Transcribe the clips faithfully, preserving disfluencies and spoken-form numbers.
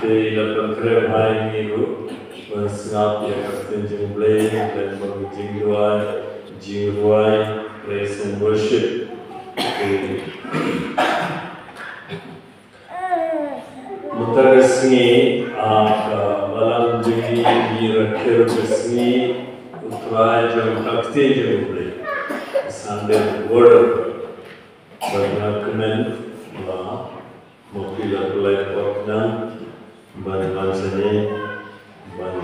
Te la pynkhreh bha ïa ngi ruh ban sngap ïa ka ktien jong U Blei, ban bam jingduwai, jingrwai, praise and worship. Te mynta ka sngi, ah, ka balang jong ngi, ngi rakhe ruh ka sngi U Trai jong ka ktien jong U Blei, Sunday Word. Bad nga kmen ba ma phi la pynlait por khnang ban wan shane ban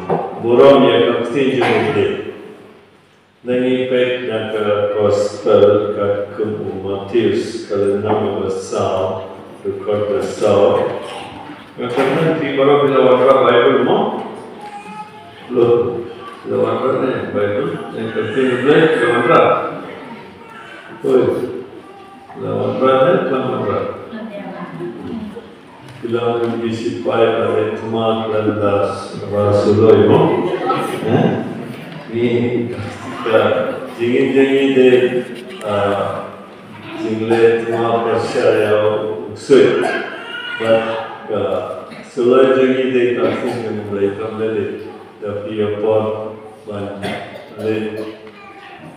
burom ïa ka ktien jong U Blei. Ngi peit na ka Gospel katkum u Mathaios, ka lynnong ba saw, dkhot ba saw. Nga kmen phi baroh phi la wanrah Baibl mo? Lo, la wanrah ne Baibl, ne ka ktien U Blei la wanrah. Oi. La wanrah ne, la wanrah. Ki long ki sipai ba leh thma khlem da ba suloi mo. Eh? Ni ka jingim jingim de, ah, jingleh thma pyrshah ïa u ksuid. Bad ka suloi jingim de ka ktien jong U Blei kam leh leh. Da phi ïa por ban leh.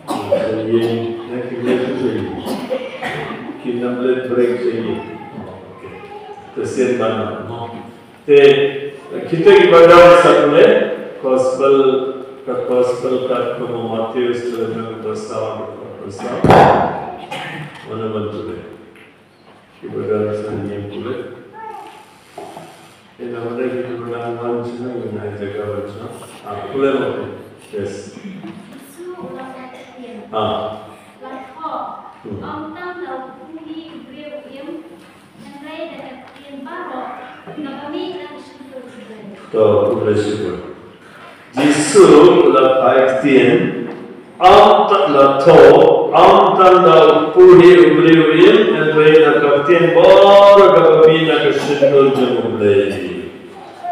Ïing, eh, ki leh sha ïing. Ki nang leh break sha ïing. Okay. Te sien ban, no. Te kita kiba don sa pule, gospel, ka gospel katkum u Mathaios, ka lynnong ba saw, ka lynnong ba saw. Mana ban pule? Kiba don sa ïing pule. Ïa, namar ba ki dei ban wan sha ïing, ïa, jaka ban sha. Ah, pule ma phi. Yes. Ah. Hmm. To, pule shuwa. Jisu u la phai ktien, ym tang la thoh, ym tang da u pule u briew im, hynrei da ka ktien baroh kaba mih na ka shyntur jong U Blei.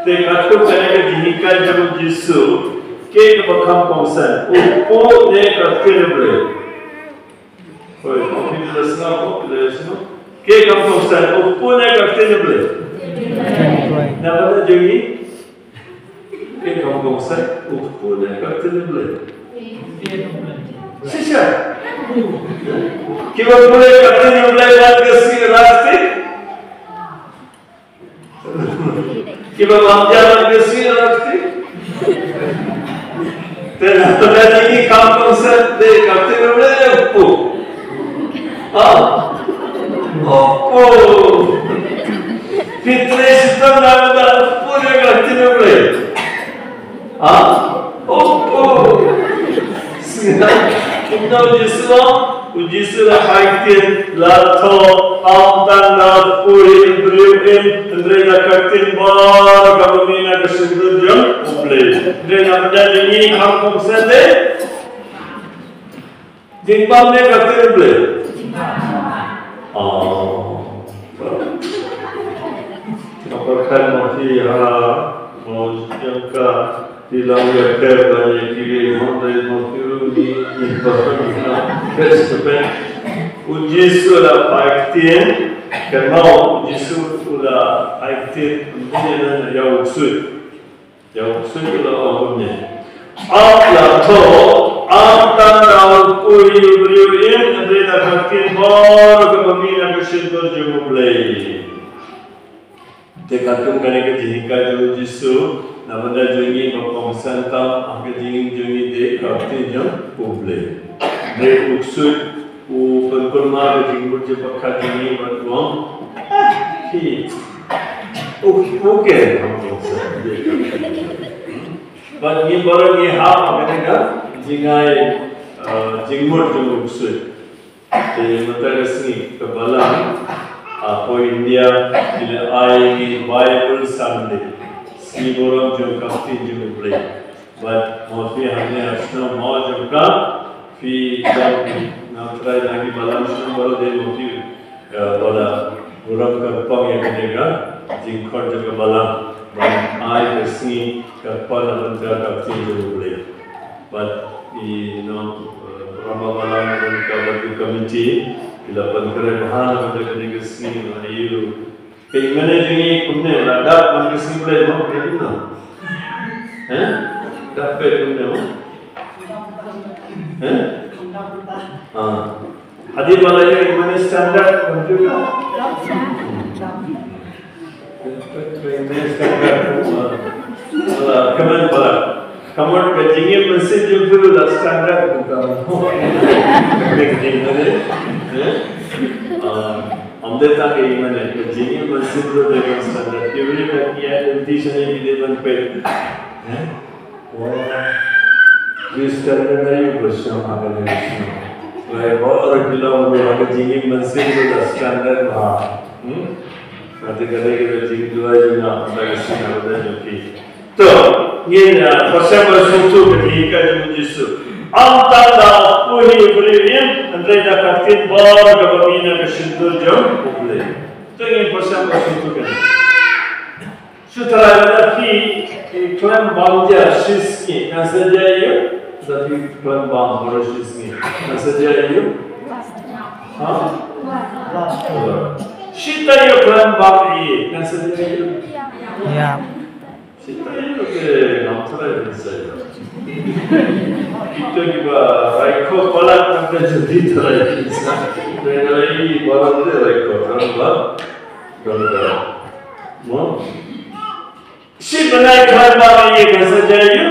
Te katkum kane ka jinghikai jong u Jisu, kaei kaba kham kongsan, u pule ne ka ktien U Blei? Hooid, phi la sngap, phi la sngap. Kaei kaba kham kongsan, u pule ne ka ktien U Blei? Namar jong ngi, kaei kaba kham kongsan, u pule ne ka ktien U Blei? Shisha. Kiba pule ka ktien U Blei, wan ka sngi, rah kti. Kiba bam ja, wan ka sngi, rah kti. Te namar jong ngi, kham kongsan de ka ktien U Blei, u pule. Ha? U pule. Phi trei shitom namar ba u pule ne ka ktien U Blei? Ha? U pule. Kumno u Jisu, u Jisu la phai ktien, la thoh, ym tang da u pule u briew im, hynrei da ka ktien baroh kaba mih na ka shyntur jong U Blei. Hynrei namar jong ngi, kham kongsan de jingbam ne ka ktien U Blei? Ah. Nga pyrkhat ma phi ha, mo jong ka, phi la ïa pher ba ïa ki ri hon dei mo phi ru ni, ni ba ni na. Pher stupid. U Jisu la phai ktien, kynmaw u Jisu u la phai ktien, ym dei na ïa u ksuid. Ïa u ksuid u la ong kumne. Ym la thoh, ym tang da u pule u briew im, hynrei da ka ktien baroh kaba mih na ka shyntur jong U Blei. Te katkum kane ka jinghikai jong u Jisu, na bynta jong ngi ba kongsan tam ha ka jingim jong ngi de ka ktien jong U Blei. Hynrei u ksuid u pynkulmar ka jingmut jingpyrkhat jong ngi bad u ong, ah, phi, u, u ken, bad ngi baroh ngi hap ha kane ka jingai, ah, jingmut jong u ksuid. Te mynta ka sngi ka balang, ah, hapoh India ki la ai ïa ngi Bible Sunday, sngi burom jong ka ktien jong U Blei. Bad mo phi hangne ha shnong mo jong ka, phi dang, nga tharai na ki balang shnong baroh de mo phi, eh, ba la burom kyrpang ïa kane ka jingkhot jong ka balang ban ai ka sngi kyrpang na bynta ka ktien jong U Blei. Bad i nong, eh, rangbah balang bad ka bad ka komiti ki la pynkhreh bha na bynta kane ka sngi, nga ïohi ruh Pynmane jong ngi kumne la dap man ka sngi Blei mo, pynmane. Heh? Dap pynmane mo. Heh? Ah. Hadien ba la ïoh ïa kane standard computer. Pynmane standard. Ah. Wala, kmen pala. Ka mut ka jingim mynsiem jong phi ruh la standard kumta. Ka jingim mynsiem, eh? Ah, ym dei tang ka ïing mane, ka jingim mynsiem ruh dei ban standard. Ki briew ba ki ïaid lynti shane ki dei ban peit. Eh? Wah. Ki standard aïu ba shong ha kane ka shnong. Lai bor ki long ruh ha ka jingim mynsiem ruh la standard bha. Hmm? Kata ka dei ka jingduwai jong nga, kata ka shisien ka dei jong phi. To, ngin, ah, pyrshang ban sngewthuh ïa ka jinghikai jong u Jisu. Ym tang da u hi u briew im, hynrei da ka ktien baroh kaba mih na ka shyntur jong U Blei. To ngin pyrshang ban sngewthuh kane. Shu tharai lada phi khlem bam ja shisngi, kan sa jia ïa u? Lada phi khlem bam baroh shisngi, kan sa jia ïa u? Ha? Shi taïew khlem bam ïa u, kan sa jia ïa u? Ïa. Shi taïew te ngam tharai kan sa ïa u. Kita kiba rai khop palat, kan sa jia taïew kan sa. Te rai palat te rai khop kan ba. Kan ba. Mo? Shi bnai khlem bam ïa u kan sa jia ïa u?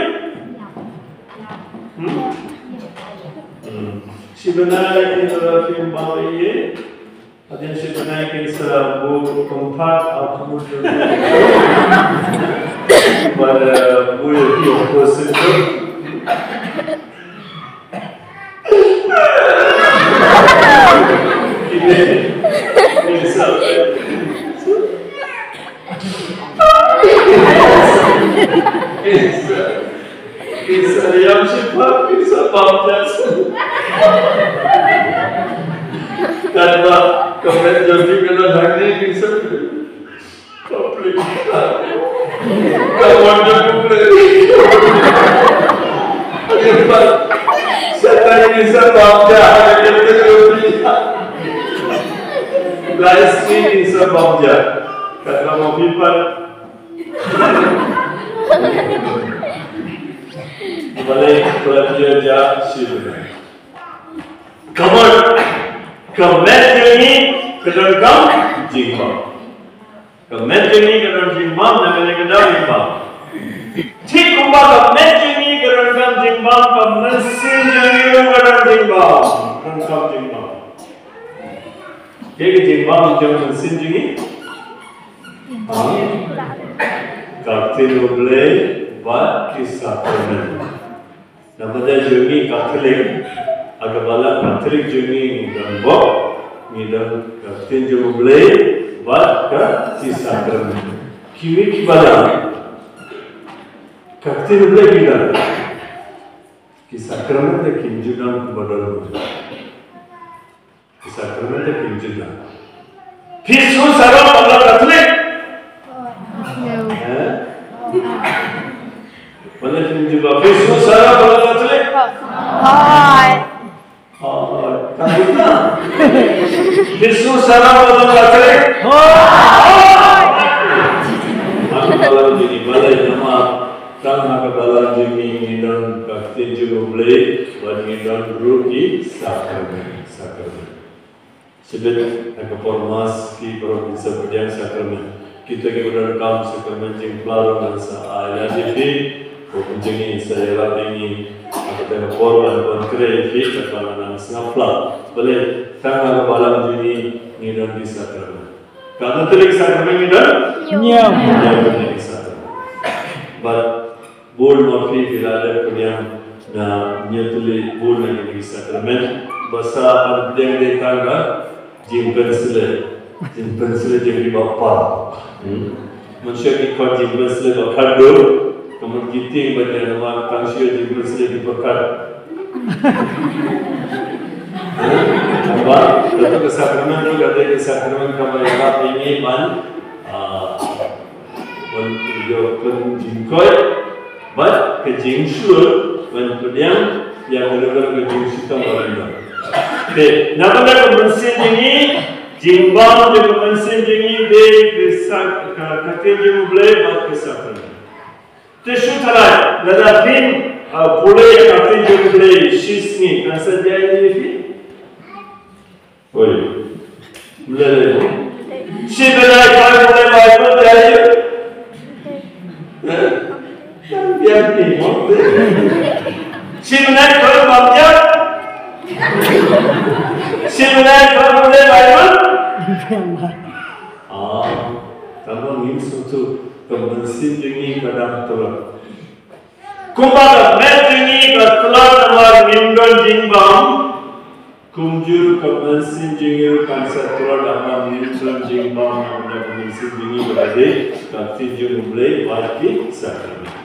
Hmm? Hmm. Shi bnai khlem bam ïa u. Hadien shi bnai kin sa buh kynphad ha khmut jong u. Bad, eh, buh ïa u ha synduk. Kin sa, kin sa, kin sa ïam shiphang, kin sa bam jas. Katba ka met jong phi ka don hangne, kin sa. Ka plik. Ka mon jong U Blei. Ïa pat. Satan kin sa bam ja ha ka kyrteng U Blei. Lai sngi kin sa bam ja. Katba ma phi pat. Balei, balei phi ïa ja shisha. Ka mon, ka met jong ngi ka donkam jingbam. Ka met jong ngi ka don jingbam, na kane ka daw jingbam. Thik kumba ka met jong ngi ka donkam jingbam, ka mynsiem jong ngi ruh ka don jingbam. Donkam jingbam. Kaei ka jingbam jong mynsiem jong ngi? Ha? Ka ktien U Blei bad ki sakramen. Namar ba jong ngi Katholik, ha ka balang Katholik jong ngi ngi don bok, ngi don ka ktien jong U Blei bad ka ki sakramen. Kiwei ki balang ka ktien U Blei ki don. Ki sakramen te kim ju don kumba don. Ki sakramen te kim ju don. Phi sngewsarong ba la Katholik? Heh? Balei phim jubab? Phi sngewsarong ba la Katholik? Hooid. Hooid. Tang kita. Phi sngewsarong ba la Katholik? Hooid. Hooid. Balei namar Tang ha ka balang jong ngi ngi don ka ktien jong U Blei, bad ngi don ruh ki sakramen, sakramen. Shibit ha ka por Mass ki baroh kin sa pdiang sakramen. Kita kiba donkam sakramen jingphla ruh ngan sa ai lad ïa phi. Ko pynjngi sa ïarap ïa ngi ha kata ka por ban wan kren ïa phi, kata ngan sngap phla. Balei tang ha ka balang jong ngi ngi don ki sakramen. Katholik sakramen ngi don? Hynñiew. Hynñiew tylli ki sakramen. Bad bun ma phi phi la dep pdiang na hynñiew tylli bun na kine ki sakramen. Ba sa ban pdiang dei tang ka jingpynshlei. Jingpynshlei jong ki bapal. Hmm. Mynshuwa ki khot jingpynshlei ba khatduh. Ka mut ki tieng ba ïa namar tang shuh jingpynshlei ki pyrkhat. Namar kata ka sakramen ruh ka dei ka sakramen kaba ïarap ïa ngi ban, ah, ban ïoh pynjingkoit bad ka jingshlur ban pdiang ïa kano kano ka jingshitom ba ngi don. Te na bynta ka mynsiem jong ngi, Jingbam jong ka mynsiem jong ngi dei ka sak-, ka, ka ktien jong U Blei bad ka sakrament. Te shu tharai, lada phin, ah, pule ïa ka ktien jong U Blei shi sngi, kan sa jia ïa phi? Oi. Mlele. Shi bnai phin pule Baibl jia ïa phi? Eh? Kan biang phi mo. Shi bnai phin bam jia? Shi bnai phin pule Baibl? Ah, tangba ngim sngewthuh, ka mynsiem jong ngi ka dang tlot. Kumba ka met jong ngi ka tlot namar ngim don jingbam, kumjuh ka mynsiem jong ngi ruh kan sa tlot namar ngim don jingbam, namar ka mynsiem jong ngi ka dei ka ktien jong U Blei bad ki sakrament.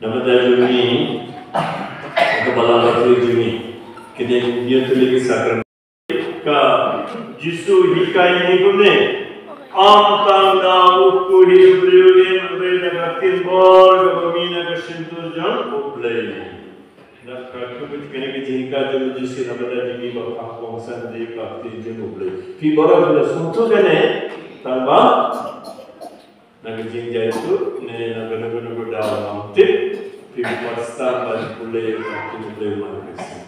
Namar da jong ngi, ka balang ka ktien jong ngi, kine ki ïa tylli ki sakrament. Ka Jisu hikai ïa ngi kumne. Ym tang da u kpu hi u briew im, hynrei da ka ktien bor kaba mih na ka shyntur jong U Blei. Da ka kpu kane ka jinghikai jong u Jisu na bynta jong ngi ba phang kongsan da ka ktien jong U Blei. Phi baroh phi la sngewthuh kane, tangba na ka jingjaituh ne na kano kano ka daw ngam tip, phi pat stad ban pule ïa ka ktien U Blei man ka sngi.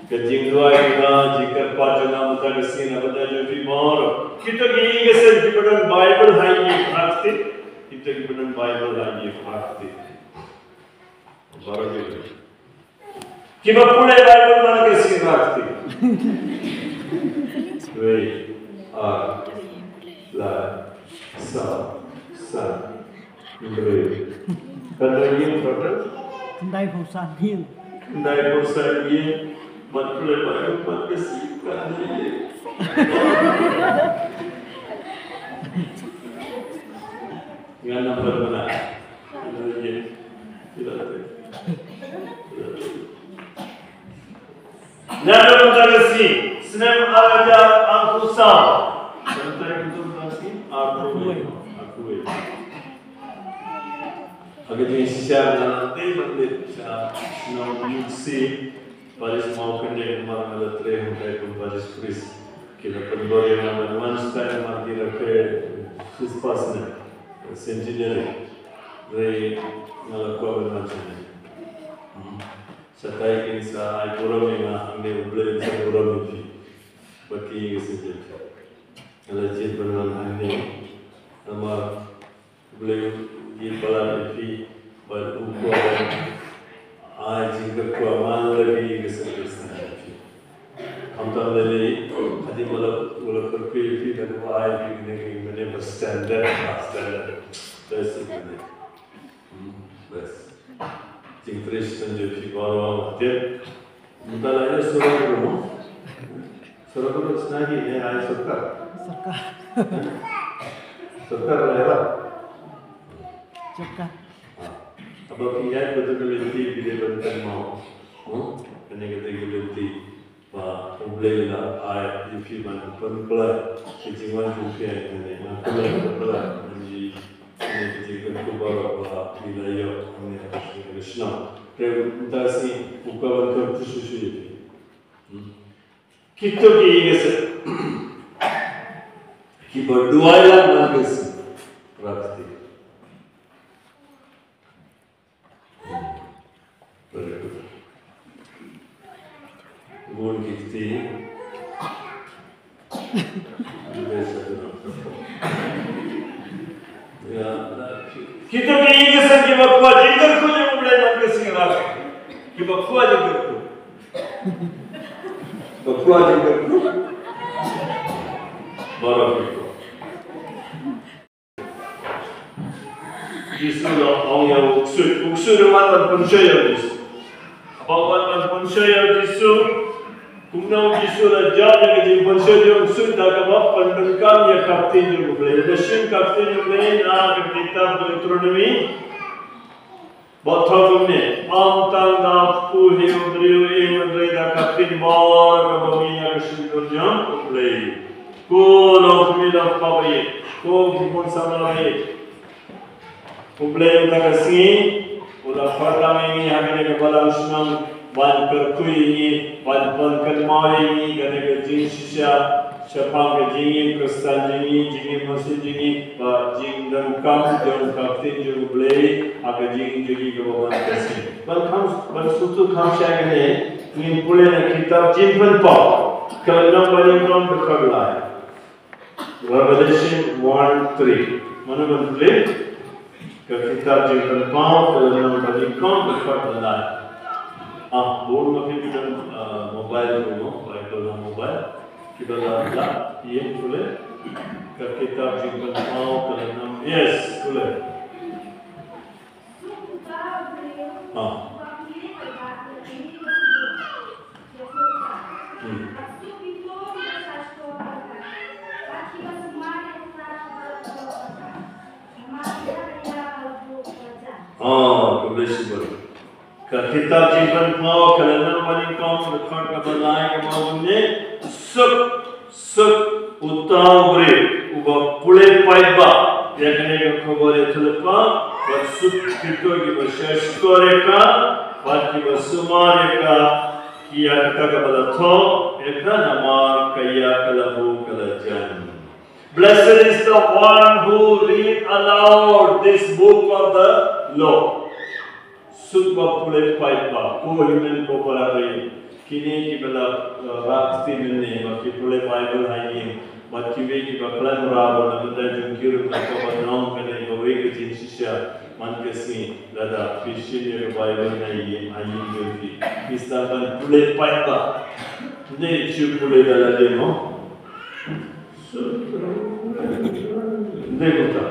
Ka jingduwai jong nga, jingkyrpad jong nga mynta ka sngi na ka bynta jong phi baroh. Kito ki ïing ki sem kiba don Baibl ha ïing ha kti. Kito kiba don Baibl ha ïing ha kti. Baroh kito. Kiba pule Baibl man ka sngi ha kti. Wei. Ar. Lai. Saw. San. Hynriew. Katno ïing total? Khyndai phew san ïing. Khyndai phew san ïing. Bad pule Baibl man ka sngi katno ïing? Ngan namar mana? Katno ïing? Phi la tip? Phi la tip? Naduh mynta ka sngi, snem ar hajar arphew saw. Mynta ka snem ar hajar arphew wei. Arphew wei. Ha ka jingshisha nga la tei ban leit sha shnong Iewksi, parish Mawkyndeng, namar nga la trei hangtai kum parish priest. Ki la pynbor ïa nga ban wan shatai namar ki la khreh shispah snem, centenary. Hynrei nga la kwah ban wan shane. Hmm. Shatai kin sa ai burom ïa nga, hangne U Blei un sa burom ïa phi. Bad ki ïing ki sem jong phi. Nga la jied ban wan hangne namar U Blei u ïeit palat ïa phi bad u kwah ban ai jingkyrkhu man la ki ïing ki sem Khristan jong phi. Khamtam lei lei hadien ba u la, u la kyrkhu ïa phi da kaba ai ïa phi kane ka ïing mane ba standard, ba standard. Best ïing mane. Hmm, best. Jingtrei shitom jong phi baroh, tip. Mynta la ïa surok ruh. Surok ruh shna hi ne ai sorkar. Sorkar. Sorkar la ïa. Sorkar. Ah. Haba phi ïaid kata ka lynti phi dei ban kynmaw. Hmm? Kane kata ka lynti. Ba U Blei u la ai ïa phi ban pynkylla ïa ka jingwan jong phi ha kane, ban pynkylla, pynkylla ïa ka jingkyrkhu baroh ba phi la ïoh ha kane ka shnong. Te mynta ka sngi u kwah ban kyrkhu shuh shuh ïa phi. Hmm. Kito ki ïing ki sem kiba duwai lang man ka sngi. Rakti. Very good. Bun ki kti. Ïa, kita ki ïing ki sem kiba kwah jingkyrkhu jong U Blei man ka sngi. Kiba kwah jingkyrkhu. Ba kwah jingkyrkhu. Baroh ki kwah. Jisu u la ong ïa u ksuid, u ksuid u wan ban pynshoi ïa u Jisu. Haba u wan ban pynshoi ïa u Jisu, kumno u Jisu u la jop ïa ka jingpynshoi jong u ksuid da kaba pyndonkam ïa ka ktien jong U Blei. U la shim ka ktien jong U Blei na ka kitab Deuteronomy. Bad u ong kumne, ym tang da u kpu hi u briew im, hynrei da ka ktien bor kaba mih na ka shyntur jong U Blei. Ko long kmie long kpa ba ïeit, ko ki khun samla ba ïeit. U Blei mynta ka sngi u la kyrpad ïa ngi ha kane ka balang shnong ban kyrkhu ïa ngi, ban pynkynmaw ïa ngi kane ka jingshisha. Shaphang ka jingim Khristan jong ngi, jingim mynsiem jong ngi, bad jingdonkam jong ka ktien jong U Blei ha ka jingim jong ngi kaba man ka sngi. Ban kham, ban sngewthuh kham shai kane, ngin pule na kitab Jingpynpaw, ka lynnong banyngkong, dkhot lai. Revelation one three. Mano ban pule? Ka kitab Jingpynpaw, ka lynnong banyngkong, dkhot lai. Ah, bun ma phi don, ah, mobile ruh mo, Bible ha mobile. Kiba la, la ïa pule. Ka kitab Jingpynpaw, ka lynnong. Yes, pule. Ah. Hmm. Oh, khublei shibun. Ka kitab Jingpynpaw, ka lynnong banyngkong, dkhot kaba lai, kaba ong kumne: Suk, suk uta u briew uba pule paidbah ïa kane ka khubor ïathuhlypa, bad suk kito kiba shahshkor ïa ka, bad kiba sumar ïa ka, ïa kata kaba la thoh ïa ka, namar ka ïa ka la bun ka la jan. Blessed is the one who read aloud this book of the law. Suk ba pule paidbah, ko hynmen ko para, kine kiba la, uh, rah kti mynne, ba ki pule Baibl ha ïing, bad kiwei kiba khlem rah, ba na bynta jong ki ruh kaba long kane kawei ka jingshisha man ka sngi, lada phi shim ïa ka Baibl ha ïing, ha ïing jong phi, phi sdang ban pule paidbah. Ym dei shu pule da lade mo. Dei kumta.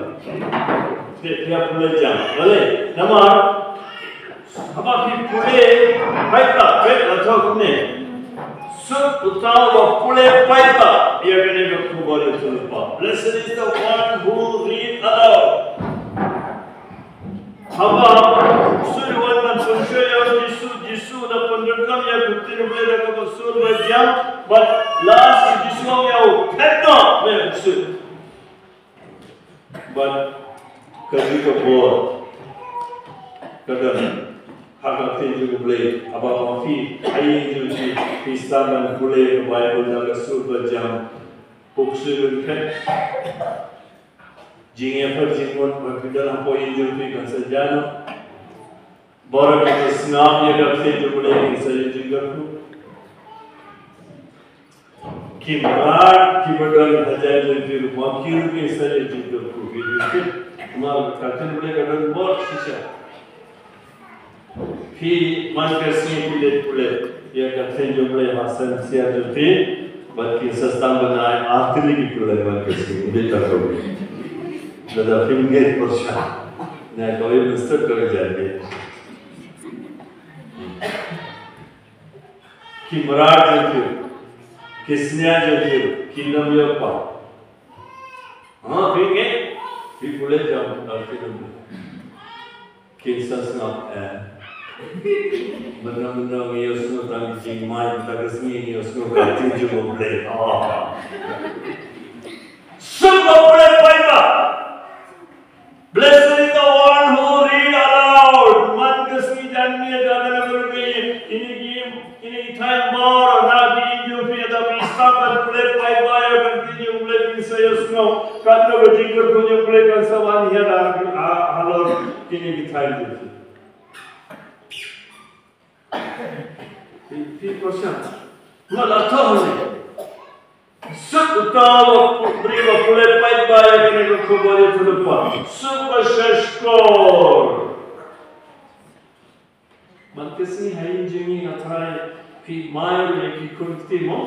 Dei, ïa pule jam. Balei? Namar haba phi pule paidbah, peit la thoh kumne: Suk uta uba pule paidbah ïa kane ka khubor ïathuhlypa. Blessed is the one who read aloud. Haba u ksuid u wan ban pynshoi ïa u Jisu, Jisu u la pyndonkam ïa ka ktien U Blei da kaba sur ba jam, bad last u Jisu u ong ïa u, phet noh me u ksuid. Bad ka jingkyrkhu ka don ha ka ktien jong U Blei, haba ma phi ha ïing jong phi, phi sdang ban pule ka Baibl da ka sur ba jam, u ksuid un phet. Jingïapher jingmut ba phi don hapoh ïing jong phi kan sa jan noh. Baroh ki sngap ïa ka ktien jong U Blei kin sa ïoh jingkyrkhu. Ki mrad kiba don hajan jong phi ruh ma ki ruh kin sa ïoh jingkyrkhu. Ki ruh kin, namar ka ktien U Blei ka don bor shisha. Phi man ka sngi phi leit pule ïa ka ktien jong U Blei ha synsiar jong phi, bad kin sa sdang ban ai ar tylli ki pule man ka sngi, ym dei tang kawei. Lada phim ngeit pyrshah, na kawei mynstep kawei janmiet. Ki mrad jong phi, ki sniang jong phi, kin ym ïoh pang. Ha, phi ngeit, phi pule jam ka ktien jong U Blei. Kin sa sngap, eh. Mynno mynno ngi ïohsngew tang ki jingmai, mynta ka sngi ngi ïohsngew ka ktien jong U Blei. Oh. Suk ba pule paidbah. Blessed is the one who read aloud. Man ka sngi janmiet, da ka na ka ruh ka ïing, kine ki Kine ki thaiñ baroh na ki ïing jong phi, lada phi sdang ban pule paidbah ïa ka ktien jong U Blei, phin sa ïohsngew katno ka jingkyrkhu jong U Blei kan sa wan hiar ha, ha, halor kine ki thaiñ jong phi. Phi, phi pyrshang. Nga la thoh hangne. Suk uta u briew uba pule paidbah ïa kane ka khubor ïathuhlypa. Suk ba shahshkor. Man ka sngi ha ïing jong ngi nga tharai phi mai ruh ïa ki khun kti mo.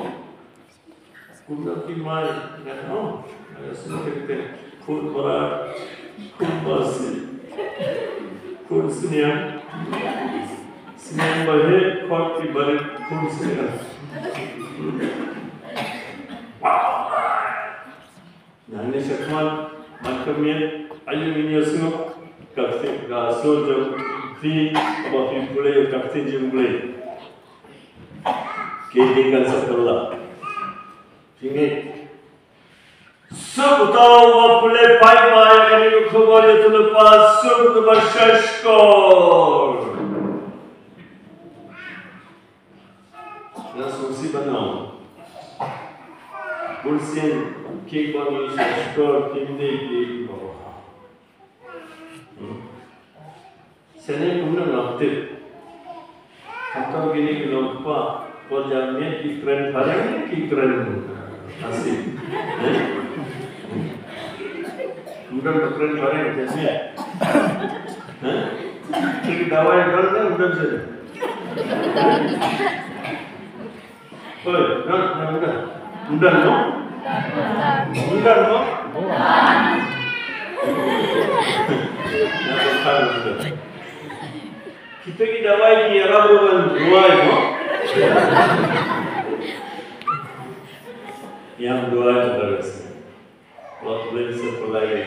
Kumno phi mai, nga tharai, nga sngew kynten, khun mrad, khun masi, khun sniang, sniang ba heh, khot ki barit, khun sniang. Nangne shakhmat, man ka miet, aïu ngin ïohsngew ka ktien, ka sur jong phi, haba phi pule ïa ka ktien jong U Blei. Ki dei kan sa kylla. Phi ngeit. Suk uta uba pule paidbah ïa kane ka khubor ïathuhlypa, suk uba shahshkor. Nga sngewsih ban ong, Bun sien kiba ngi shahshkor kim dei kiba bha. Hmm. Sien kumno ngam tip. Khamtam kine ki nongpa, por janmiet ki kren phareng, ki kren Khasi. Eh? Kumno ba kren phareng janmiet? Eh? Ki dawai kren kumno sien? Oi, dah, dah, dah. Dah, no? Dah, no? Kita ki dawai ki ïarap ruh ban duwai, no? Ïa duwai terus. Wat len sepelai.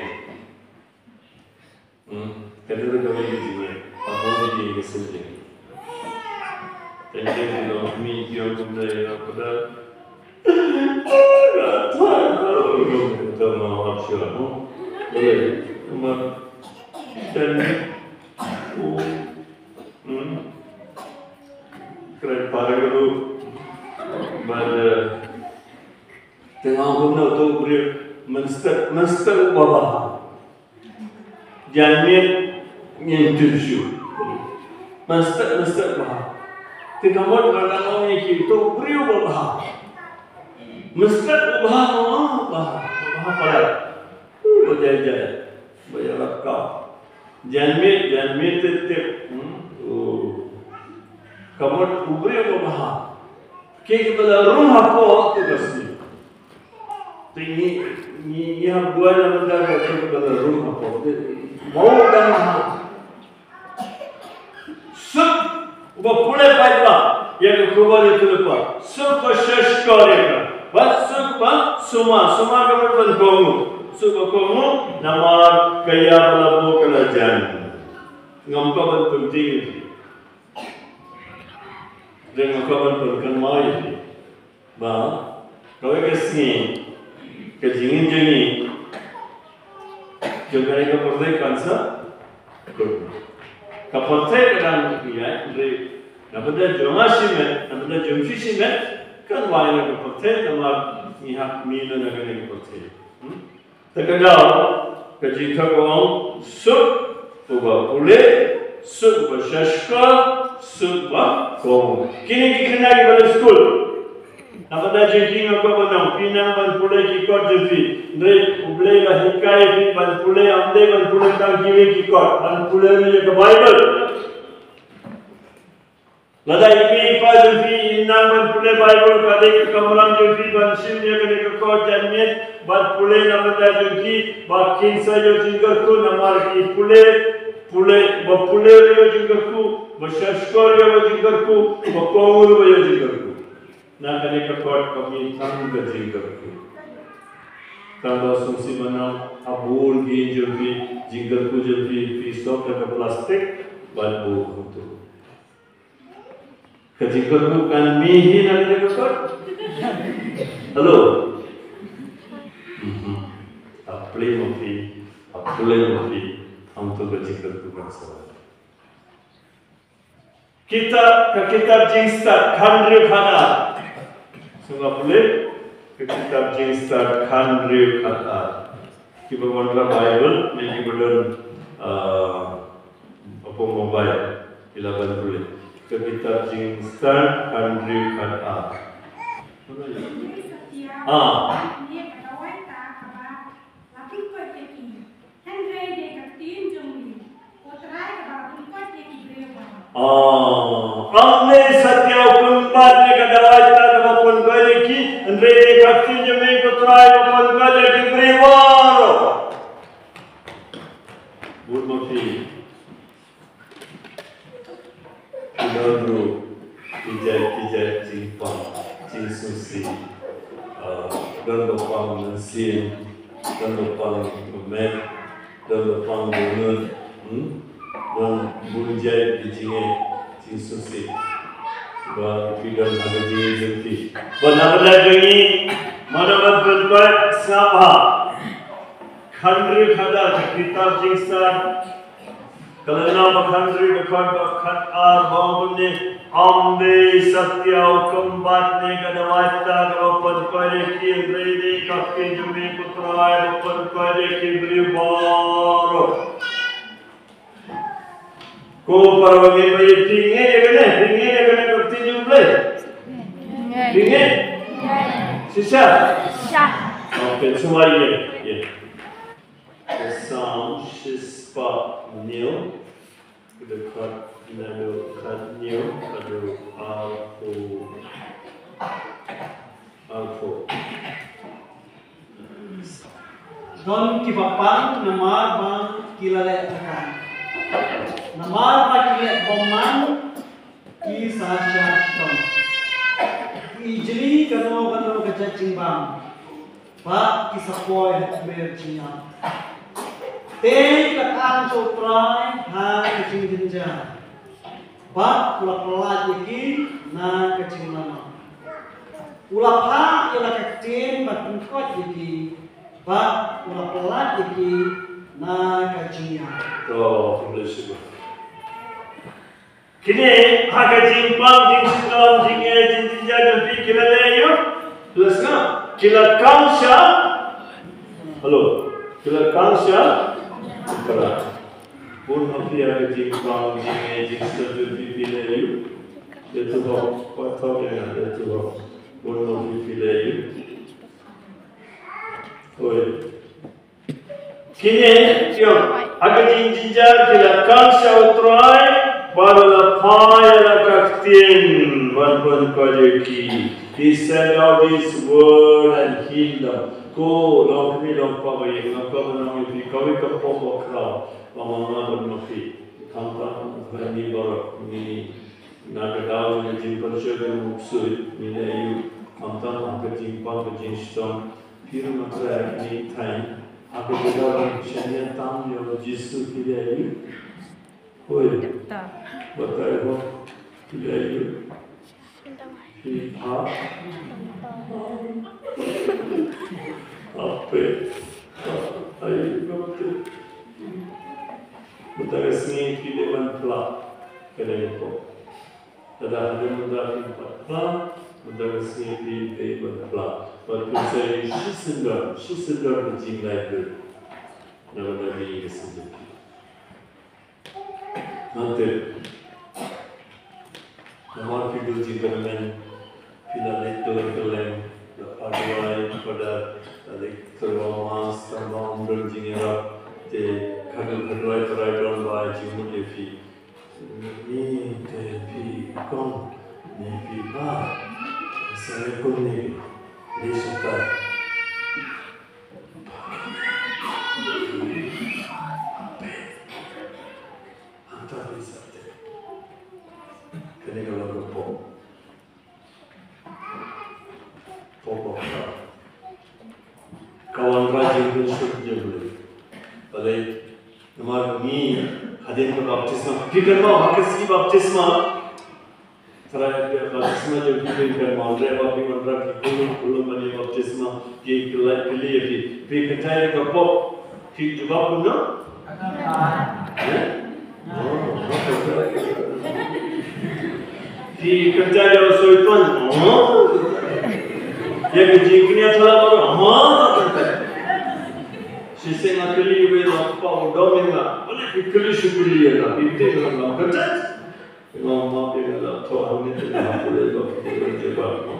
Hmm. Ka dei ka wei ka jingeh. Ka bun ki ka sngewthuh. Tang dei ki long mih ki ong kumne ïa ka da. Ka thai ka long kumne ka ma hap shuwa, hmm. Boleh. Cuma tang dei. Hmm. Kren para ka tu. Bad, eh, tang ong kumne tu briew mynstep, mynstep uba bha. Janmiet ngin tip shuh. Mynstep, mynstep bha. Te ka mut lada ngi ong ïa ki to briew ba bha. Mynstep ba bha, ba bha, ba bha palat. Ba jai jai. Ba ïarap ka. Janmiet, janmiet tip tip. Hmm. Oh. Ka mut u briew ba bha. Ki ba la rung hapoh te ka sngi. Te ngi, ngi, ngi hap duwai na bynta ka, ka, ka, ka rum hapoh. Te, mau dang ha. Suk ba pule paidbah ïa ka khubor ïa ka lypa. Suk ba shahshkor ïa ka. Bad suk ba sumar, sumar ka mut ban kohnguh. Suk ba kohnguh namar ka ïa ba la buh ka la jan. Ngam kwah ban pynting. Dang ka ban pynkan mai. Ba kawei ka sngi ka jingin jingin jong kane ka pyrthei kan sa kut. Ka pyrthei ka dang ïa ri na bynta jong nga shimet, na bynta jong phi shimet, kan wai na ka pyrthei namar ngi hap mih na kane ka pyrthei. Hmm? Te ka daw ka jingthoh ka ong, suk uba pule, suk uba shahshkor, suk uba kohnguh. Kine ki khynnah kiba leit skul. Nangta jong ki nga kwah ban ong, phi nang ban pule ki kot jong phi. Hynrei U Blei la hikai phi ban pule, ym dei ban pule tang kiwei ki kot, ban pule ruh ïa ka Baibl. Lada i mei i pa jong phi i nang ban pule Baibl, ka dei ka kamram jong phi ban shim ïa kane ka kot janmiet, ban pule na bynta jong ki, ba kin sa ïoh jingkyrkhu namar ki pule, pule, ba pule ïoh jingkyrkhu, ba shahshkor ïoh jingkyrkhu, ba kohnguh ïoh jingkyrkhu. Na kane ka kot ka mih tang ka jingkyrkhu. Tang ba sngewsih ban ong, ha bun ki jong phi, jingkyrkhu jong phi, phi sop da ka plastik, ban buh kumto. Ka jingkyrkhu kan mih hi na ka jingkyrkhu. Hello. Mhm. Hapdeng ma phi, hapdeng ma phi, hangto ka jingkyrkhu kan sa. Kitab, ka kitab Jingstad, khathynriew khatar. Sngewbha pule, ka kitab Jingstad, khathynriew khatar. Kiba wanrah Baibl, ne kiba don, ah, hapoh mobile, ki lah ban pule. Ka kitab Jingstad, khathynriew khatar. Ah. Ah, ym lei satia u kynbat ïa ka dawai ta kaba pynkoit ïa ki, hynrei dei ka ktien jong me ko Trai ba pynkoit ïa ki briew baroh. Bun ma phi. Ki don ruh ki jait ki jait jingpang, jingsngewsih. Ah, don ba pang mynsiem, don ba pang mynmiet, don ba pang dohnud, hmm? Don bun jait ki jingeh, jingsngewsih. Ba ki don ha ka jingim jong ki. Ba na bynta jong ngi, mano ban pynkoit, sngap bha. Khathynriew khatar ka kitab Jingstad. Ka lynnong ba khathynriew dkhot ba khatar ba ong kumne: Ym dei satia u kymbat ne ka dawai kata kaba pynkoit ïa ki, hynrei dei ka ktien jong me ko Trai ba pynkoit ïa ki briew baroh. Ko para bangeit, ba ïa phi ngeit ïa kane, phi ngeit ïa kane ka ktien jong U Blei? Phi ngeit? Shisha? Shisha. Okay, sumar ïa, ïa. Ka Salm shispah hynñiew, ka dkhot naduh khathynñiew haduh arphew, arphew. Don kiba pang namar ba ki la leh thakar, namar ba ki leh bymman ki sa shah shitom. Ki ijli kano kano ka jait jingbam, bad ki sa poi ha kmer jingïap. Te ki la khang sha U Trai ha ka jingjynjar, bad u la pyllait ïa ki na ka jingmano. U la phah ïa la ka ktien ban pynkoit ïa ki, bad u la pyllait ïa ki na ka jingïap. To, khublei shibun. Kine ha ka jingpang, jingshitom, jingngeit, jingjynjar jong phi, ki la leh aïu? Phi la sngap? Ki la khang sha, hello, ki la khang sha khrah. Bun ha phi ha ka jingpang, jingngeit, jingshitom jong phi, phi leh aïu? Ïathuh, pat thok ïa nga, ïathuh. Bun ha phi, phi leh aïu? Oi. Kine, ïa, ha ka jingjynjar ki la khang sha U Trai, bad u la phah ïa la ka ktien ban pynkoit ïa ki. He sent out his word and healed them. Ko longkmie longkpa ba ïeit, nga kwah ban ong ïa phi, kawei ka pop ba khraw ba ma nga bad ma phi, khamtam ha ngi baroh, ngi, na ka daw jong ka jingpynshoi jong u Ksuid, ngi leh aïu? Khamtam ha ka jingpang, ka jingshitom, phi ruh ma Trai, ngi thaiñ ha ka jaka ban shaniah tam ïa u Jisu, phi leh aïu? Hooid. Batai hok, phi leh aïu? Phi phah? Ape. Ai, batai. Mynta ka sngi phi dei ban phla. Ka dei ka pop. Lada hadien mynta phim pat phla, mynta ka sngi phi dei ban phla. Bad phin sa ïoh shisyndon, shisyndon ka jinglait lut na ka bynta ka sngi. Nangta, namar phi duh jingkyrmen, phi la leit kylleng kylleng, la phah duwai, Father, la leit kyrpad mass, tangba ym don jingïarap, te khadduh ka duwai Trai don ba jingmut ïa phi. Ni te phi kong, ni phi ba, sa ïa kumne, leit shatai. Hangta phi sa tip. Kane ka long ka pop. Pop ba khraw. Ka wanrah jingpynshut jong U Blei. Balei? Namar ngi hadien ka baptisma, phi kynmaw ha ka sngi baptisma? Trai, ïa baptisma jong phi, phi kynmaw? Hynrei ba phi wanrah ki khunlung khunlung ban ïa baptisma, ki kylla kylli ïa phi, phi kyntait ïa ka pop, phi jubab kumno? Eh? Oh, phi kyntait ïa u Soitan. Oh. Ïa ka jingkñia thala baroh. Oh. Shisien nga kylli iwei i kpa u dom ïa nga. Balei phi kylli shuh kylli ïa nga? Phi tip nga ngam kyntait. Nga map ïa nga la thoh hangne te nga hap leh ba phi kylli ïa nga.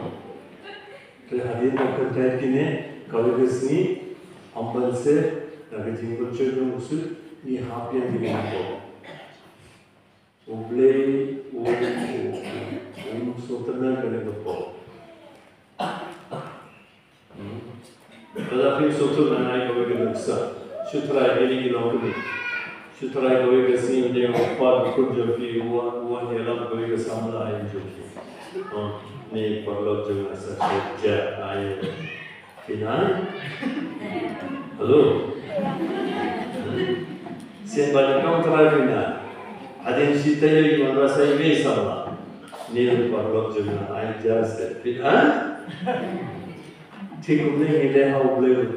Te hadien ba kyntait kine, kawei ka sngi, ym banse na ka jingpynshoi jong u Ksuid, ngi hap ïa kine ki pop. U Blei u, u, um sngewtynnat ïa kane ka pop. Hmm. Lada phim sngewthuh, ngan ai kawei ka nuksa. Shu try, kine ki long kine. Shu try kawei ka sngi, ym dei u kpa u khun jong phi u wan, u wan ïalam kawei ka samla ha ïing jong phi. Oh, ne paralok jong nga sa shu jia ai. Phi nai? Hello? Sien ba nyngkong try phi nai. Hadien shi taïew ngi wanrah sa iwei i samla. Ne paralok jong nga ai jar set. Phi nai? Te kumne ngi leh ha U Blei ruh.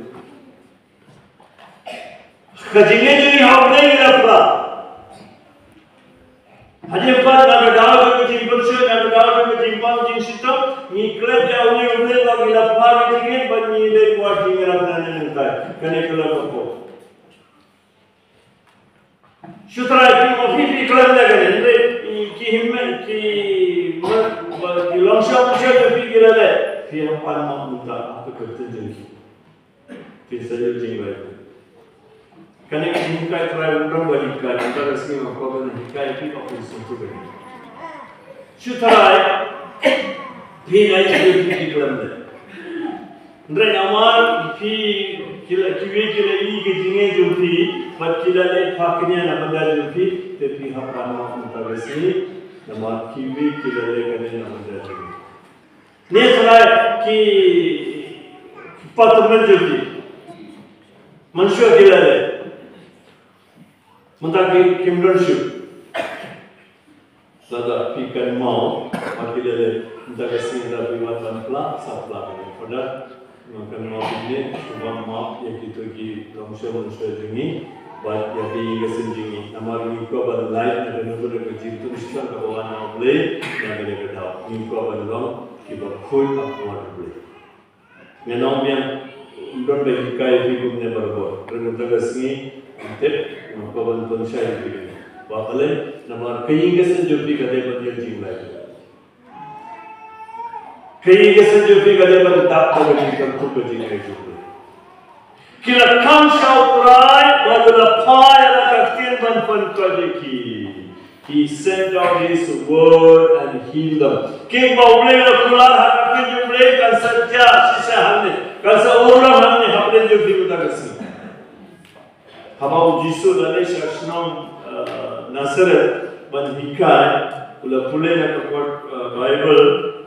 Ka jingngeit jong ngi ha U Blei ngi la phla. Hadien pat na ka daw jong ka jingpynshoi, na ka daw jong ka jingpang jingshitom, ngi klet ïa une u Blei ba ngi la phah ïa ka jingngeit bad ngi dei kwah jingïarap na ne nangtai. Kane ka long ka por. Shu trai phi mo phi phi khlem da kane, hynrei ki hynmen ki ma ba ki longshong shong jong phi ki la leh, phi hap pan mo mynta ha ka kyrteng jong ki. Phin sa ïoh jingbatai. Kane ka jinghikai trai ym don ba hikai, mynta ka sngi ma ko ban hikai phi ba phin sngewthuh. Shu trai phi nai phi phi khlem da. Hynrei namar phi ki la kiwei ki la ïohi ka jingngeit jong phi bad ki la leh phah kane na bynta jong phi, te phi hap ban ong mynta ka sngi namar kiwei ki la leh kane na bynta jong phi. Ne trai ki ki patmen jong phi. Mynshuwa ki la leh. Mynta ki kim don shuh. Lada phi kynmaw ba ki la leh, mynta ka sngi lada phi wan ban pla, sa pla kane. Pada nga kynmaw phi ne, shu ban map ïa kito ki longshong longshong jong ngi bad ïa ka ïing ka sem jong ngi. Namar ngi kwah ban lait na kano kano ka jingtun shisha kaba wan na U Blei na kane ka daw. Ngi kwah ban long kiba khuid ha khmat U Blei. Ngan ong biang, ym don ba hikai ïa phi kumne barabor. Hynrei mynta ka sngi, ym tip, nga kwah ban pynshai ïa phi kumne. Ba balei, namar ka ïing ka sem jong phi ka dei ban ïoh jinglait. Ka ïing ka sem jong phi ka dei ban dap da ka jingkyrkhu ka jingaijuh. Ki la khang sha U Trai, bad u la phah ïa la ka ktien ban pynkhiah ïa ki. He sent out his word and healed them. Kiba U Blei u la kular ha ka ktien jong U Blei kan sa jia shisha hangne, kan sa urlong hangne hapdeng jong phi mynta ka sngi. Haba u Jisu u la leit sha shnong, eh, Nasareth ban hikai, u la pule na ka por, eh, Baibl,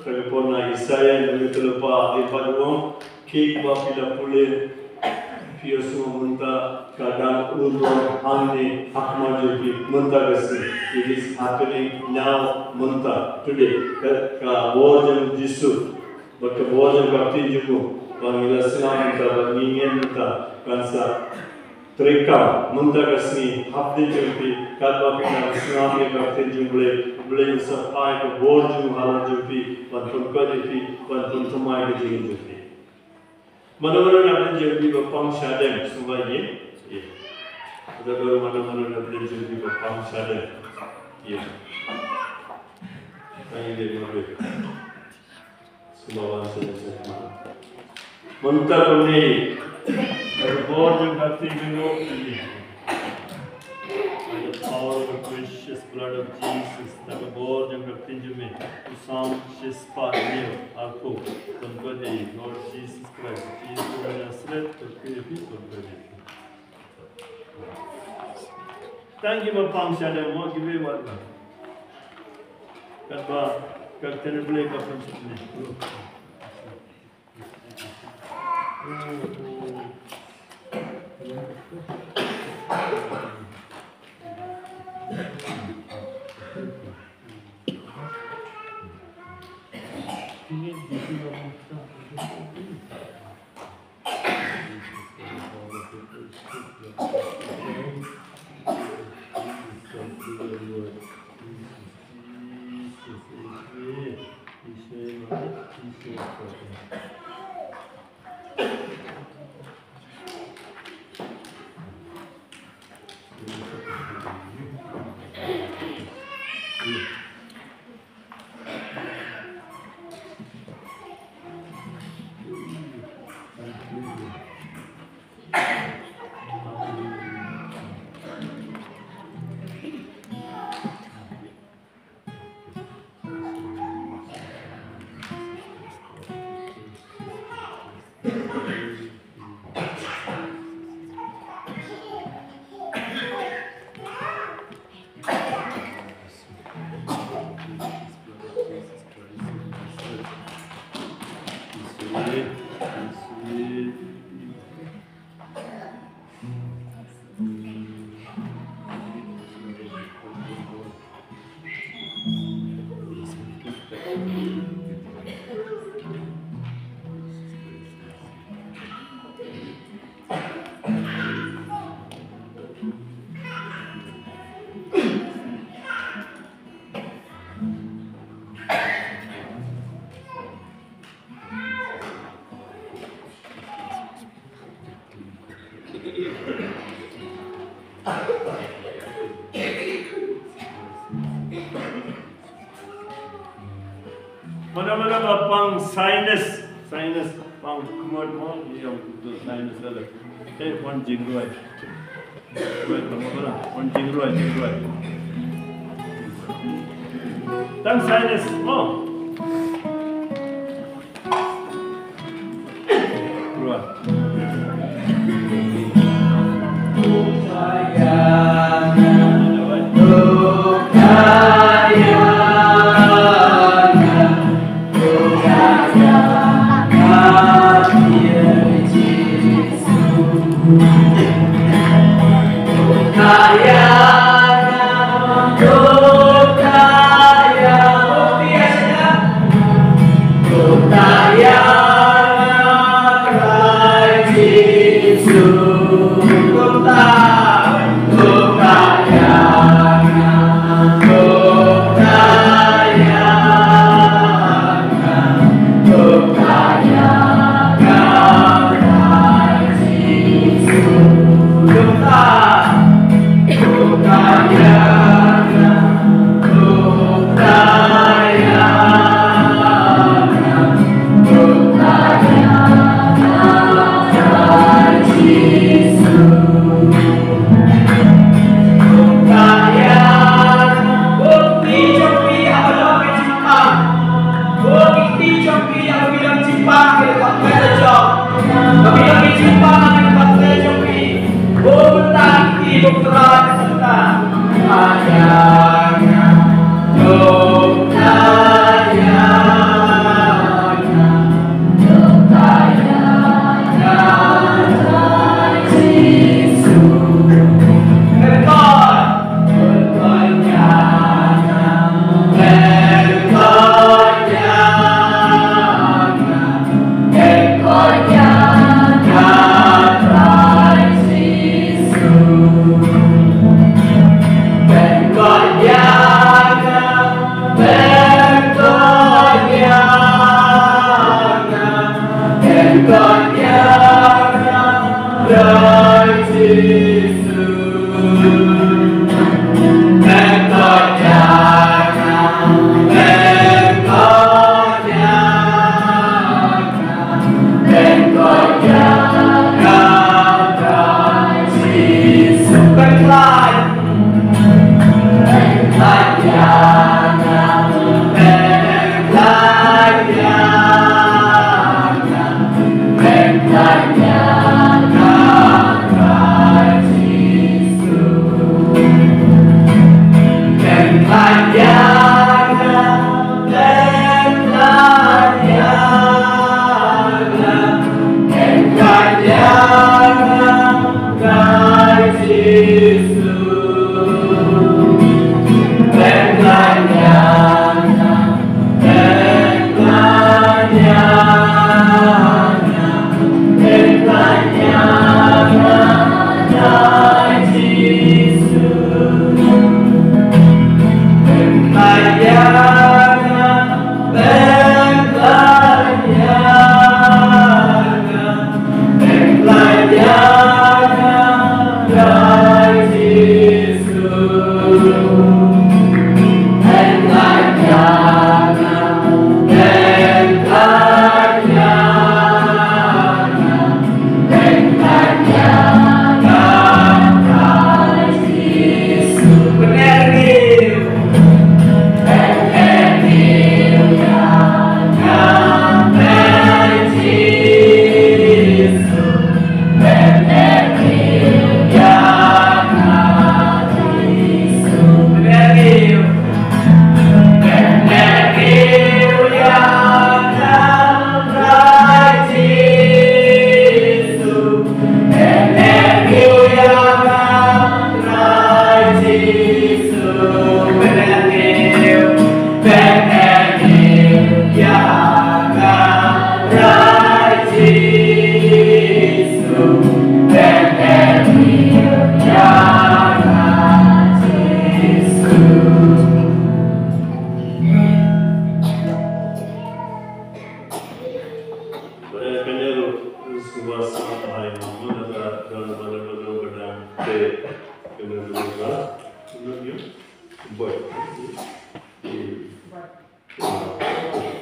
ka por na Isaïah, na ka lypa, dei pat u ong, kiba phi la pule, phi ïohsngew mynta, ka dang urlong hangne ha khmat jong phi mynta ka sngi. It is happening now, mynta, today. Ka, ka bor jong u Jisu, bad ka bor jong ka ktien jong u, ba ngi la sngap mynta, ba ngi ngeit mynta, kan sa treikam mynta ka sngi hapdeng jong phi, katba phi dang sngap ïa ka ktien jong U Blei, U Blei un sa phah ïa ka bor jong u halor jong phi, ban pynkhiah ïa phi, ban pynthymmai ïa ka jingim jong phi. Mano mano na pdeng jong phi ba pang shadem, sngewbha ïa. Ïa. Uta don mano mano na pdeng jong phi ba pang shadem. Ïa. Tang ïa dei ma phi. Sngewbha wan sha ïa. Mynta kumne. By the bor jong ka ktien jong U Blei. By the power of the precious blood of Jesus, da ka bor jong ka ktien jong me, u Salm shispah hynñiew arphew, pynkhiah ïa i, Lord Jesus Christ, Jesus of Nazareth, to pray for me. Tang kiba pang shadem mo kiba wat ba. Katba ka ktien Blei ka pynshlur. Mana mana ba pang sinus, sinus pang kumot mo, ïa tu sinus ada. Eh, pang jingroi. Roi pang mana? Pang jingroi, jingroi. Tang sinus mo. Roi.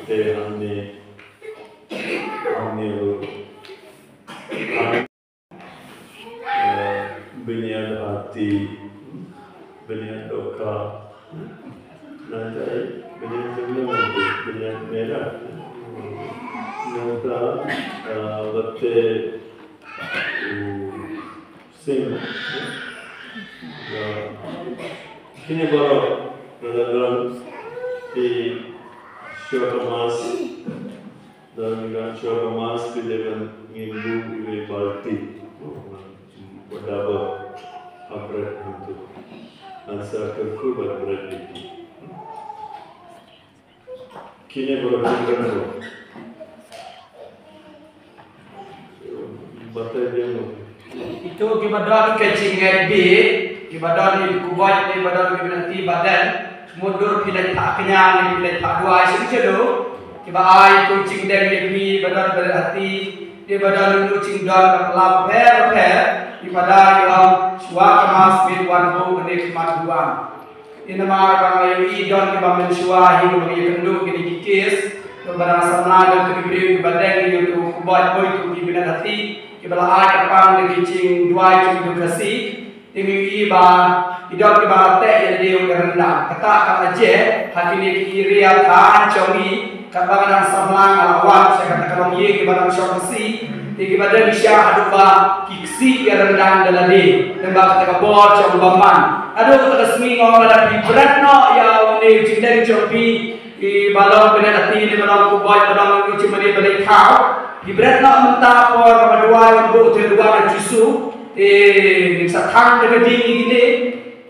Te hangne, hangne ruh, han, eh, bniah hati, bniah dohkha, nangta bniah jemleng, bniah merah. Nangta, eh, bad te u sing. Ïa kine baroh, lada don ki shuwa ka mass, don ki shuwa ka mass, ki dei ban ngin buh iwei i balti. Ba da ba ha bret hangto. Ngan sa kyrkhu bad bret ïa ki. Kine baroh ki kren ko. Batai biang ko. Ito kiba don ka jingngeit bit, kiba don ki kuboi, kiba don ki bynta bad den, mutdur phi leit phah kñia ne phi leit phah duwai shisha lo, kiba ai ito jingdeng ïa phi, ba don bret hati, kiba don ito jingdon ka pla pher pher, kiba da ïa shuwa ka mass bit wan buh ne khmat duwai. Ïa namar ba nga ïohi don kiba mynshuwa hi ba ngi ïakynduh kine ki case, ba dang samla don ki briew kiba deng ïa uto u kuboi, uto u bniah hati, kiba la ai kyrpang da ki jingduwai jong ki Khasi. Te ngi ïohi ba ki don kiba la teh ïa lade u ïaryndang. Kata ka la jia ha kine ki area thaw jong ngi, katba nga dang samla nga la wan sha kata ka longïing kiba dang shong Khasi. Te kiba dang sha haduh ba ki ksih ïaryndang da lade. Te ba kata ka bor jong u bymman. Haduh kata ka sngi nga ong lada phi bret noh ïa une u jingdeng jong phi, kiba long bniah hati ne ba long kuboi, ba long u jingmane ba dei thaw, phi bret noh mynta por ba duwai ban buh te duwai ïa u Jisu. Te ngin sa thang da ka ding ïa kine.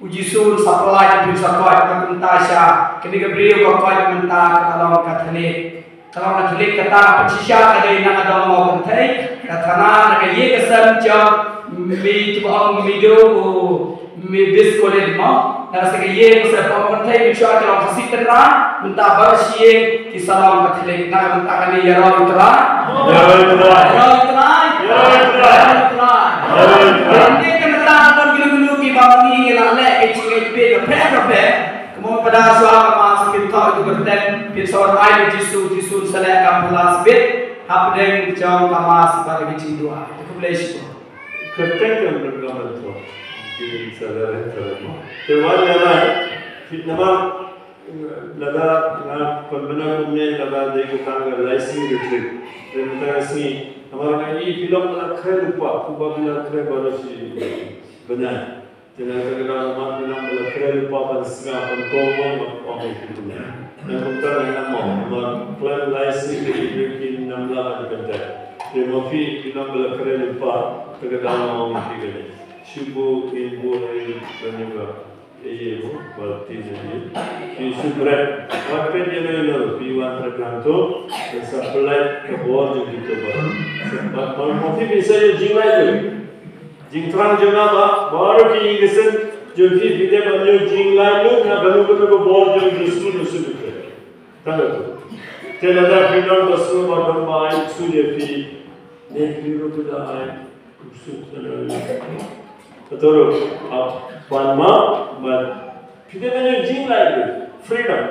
U Jisu un sa pyllait, un sa koit, mynta sha kine ki briew ba koit mynta ka long Katholik. Ka long Katholik kata ka pynshisha ka dei na ka dong Mawkynthei, ka thana na ka ïing ka sem jong Mei, kiba ong Mei Diew, Mei Biscolin mo. Na ka ïing ka sem Mawkynthei mynshuwa ka long Khasi Tynrai, mynta baroh shi ïing ki sa long Katholik. Na mynta kane ïaroh ïa u Trai. Ïaroh ïa u Trai. Ïaroh ïa u Trai. Ïaroh ïa u Trai. Ïaroh ïa u Trai. Ïaroh ïa u Trai. Ynda ka mynta don kino kino kiba ngi la leh ka jingngeit bit ka pher ka pher. Kumno ba da shuwa ka mass phin thoh ïa u kyrteng, phin sa wan ai ïa u Jisu, u Jisu un sa leh kam phylla sbit hapdeng jong ka mass bad ka jingduwai. Te khublei shibun. Kyrteng kan pyndonkam ban thoh. Ki sa leh leh ka leh mo. Te wan ïa la, phi namar, lada nga pynbna kumne lada dei ka tang ka Laising Retreat. Te mynta ka sngi namar nga i phi long ba la khreh lypa, kumba phi la khreh baroh shi bnai. Te na kata ka daw namar phi long ba la khreh lypa ban sngap ban kohnguh ban ong ïa phi kumne. Na kumta nga ong mo, namar khlem Laising Retreat ki kin ym lah ban kyntait. Te ma phi, phi long ba la khreh lypa, kata ka daw nga ong ïa phi kane. Shu buh, in buh, in buh, in buh. Ïa, ïa, balti ïa, ïa. Phi shu bret. Wat pynïaid ïa, ïa, phi wan bret hangto. Sa pyllait ka bor jong kito baroh. Sa, ba, ba, ba, phi, phi sa ïoh jinglaitluid. Jingthrang jong nga ba baroh ki ïing ki sem jong phi, phi dei ban ïoh jinglaitluid na kano kano ka bor jong u Jisu, u Jisu. Tang katto. Te lada phi don ba sngewbha don ba ai ksuid ïa phi, ne phi ruh phi da ai ksuid. Kato ruh, ah, ban ma, ban phi dei ban ïoh jinglaitluid, freedom.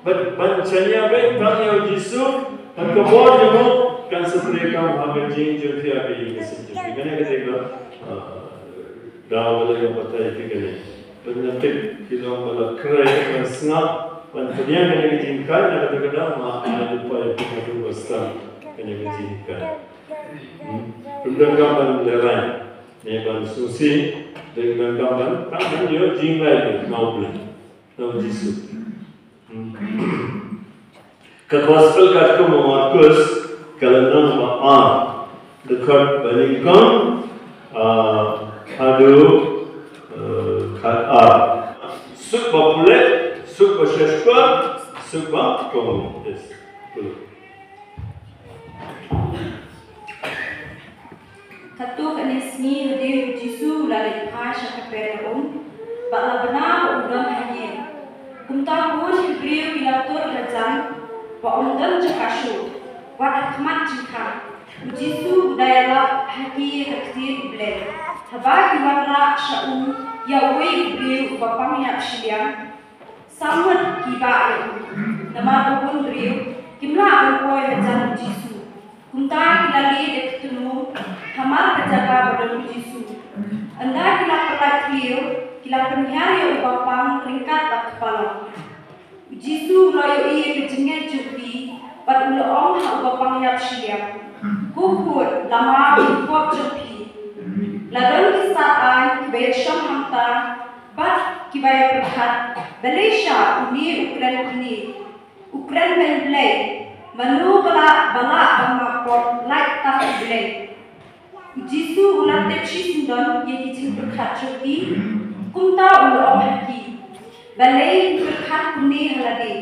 Ban, ban shaniah beit tang ïa u Jisu, bad ka bor jong u kan sa treikam ha ka jingim jong phi ha ka ïing ka sem jong phi. Kane ka dei ka, ah, daw ba la ïa batai ïa phi kane. Bad nga tip phi long ba la khreh ban sngap, ban pynïaid kane ka jinghikai, na kata ka daw ma ai lypa ïa phi haduh ba sdang kane ka jinghikai. Hmm. Pyndonkam ban lehraiñ. Ne ban sngewsih, dei ban kam ban, kam ban ïoh jinglai na U Blei, na U Jisu. Hmm. Ka Gospel katkum u Markus, ka lynnong ba ar, dkhot ba nyngkong, ah, haduh, eh, khatar. Suk ba pule, suk ba shahshkor, suk ba kohnguh. Yes. Pule. Katto katne sngi hadien U Jisu u la leit phai sha Kapernaum, bad la bna ba um don ha ïing. Kumta bun ki briew ki la tur hajan ba um don jaka shuh, wat ha khmat jingkhang. U Jisu u da ïalap ha ki ha ka ktien U Blei. Haba ki wanrah sha u ïa uwei u briew uba pang ïap shiliang, Samut ki ba ïa u. Namar ba bun briew kim lah ban poi hajan u Jisu. Kumta ki la leit da ki thmu hamar ka jaka ba don u Jisu. Ynda ki la pynlait kiew, ki la pynhiar ïa uba pang ryngkat bad ka palat. U Jisu u la ïohi ïa ka jingngeit jong ki bad u la ong ha uba pang ïap shiliang, "Ko khun, la map ïa ki pop jong phi." La don ki stad aiñ kiba ïashong hangta bad kiba ïapyrkhat, "Balei sha une u kren kumne? U kren ban Blei. Mano ba lah, ba lah ban map pop lait tang U Blei?" U Jisu u la tip shisyndon ïa ki jingpyrkhat jong ki, kumta u la ong ha ki, "Balei phi pyrkhat kumne ha lade?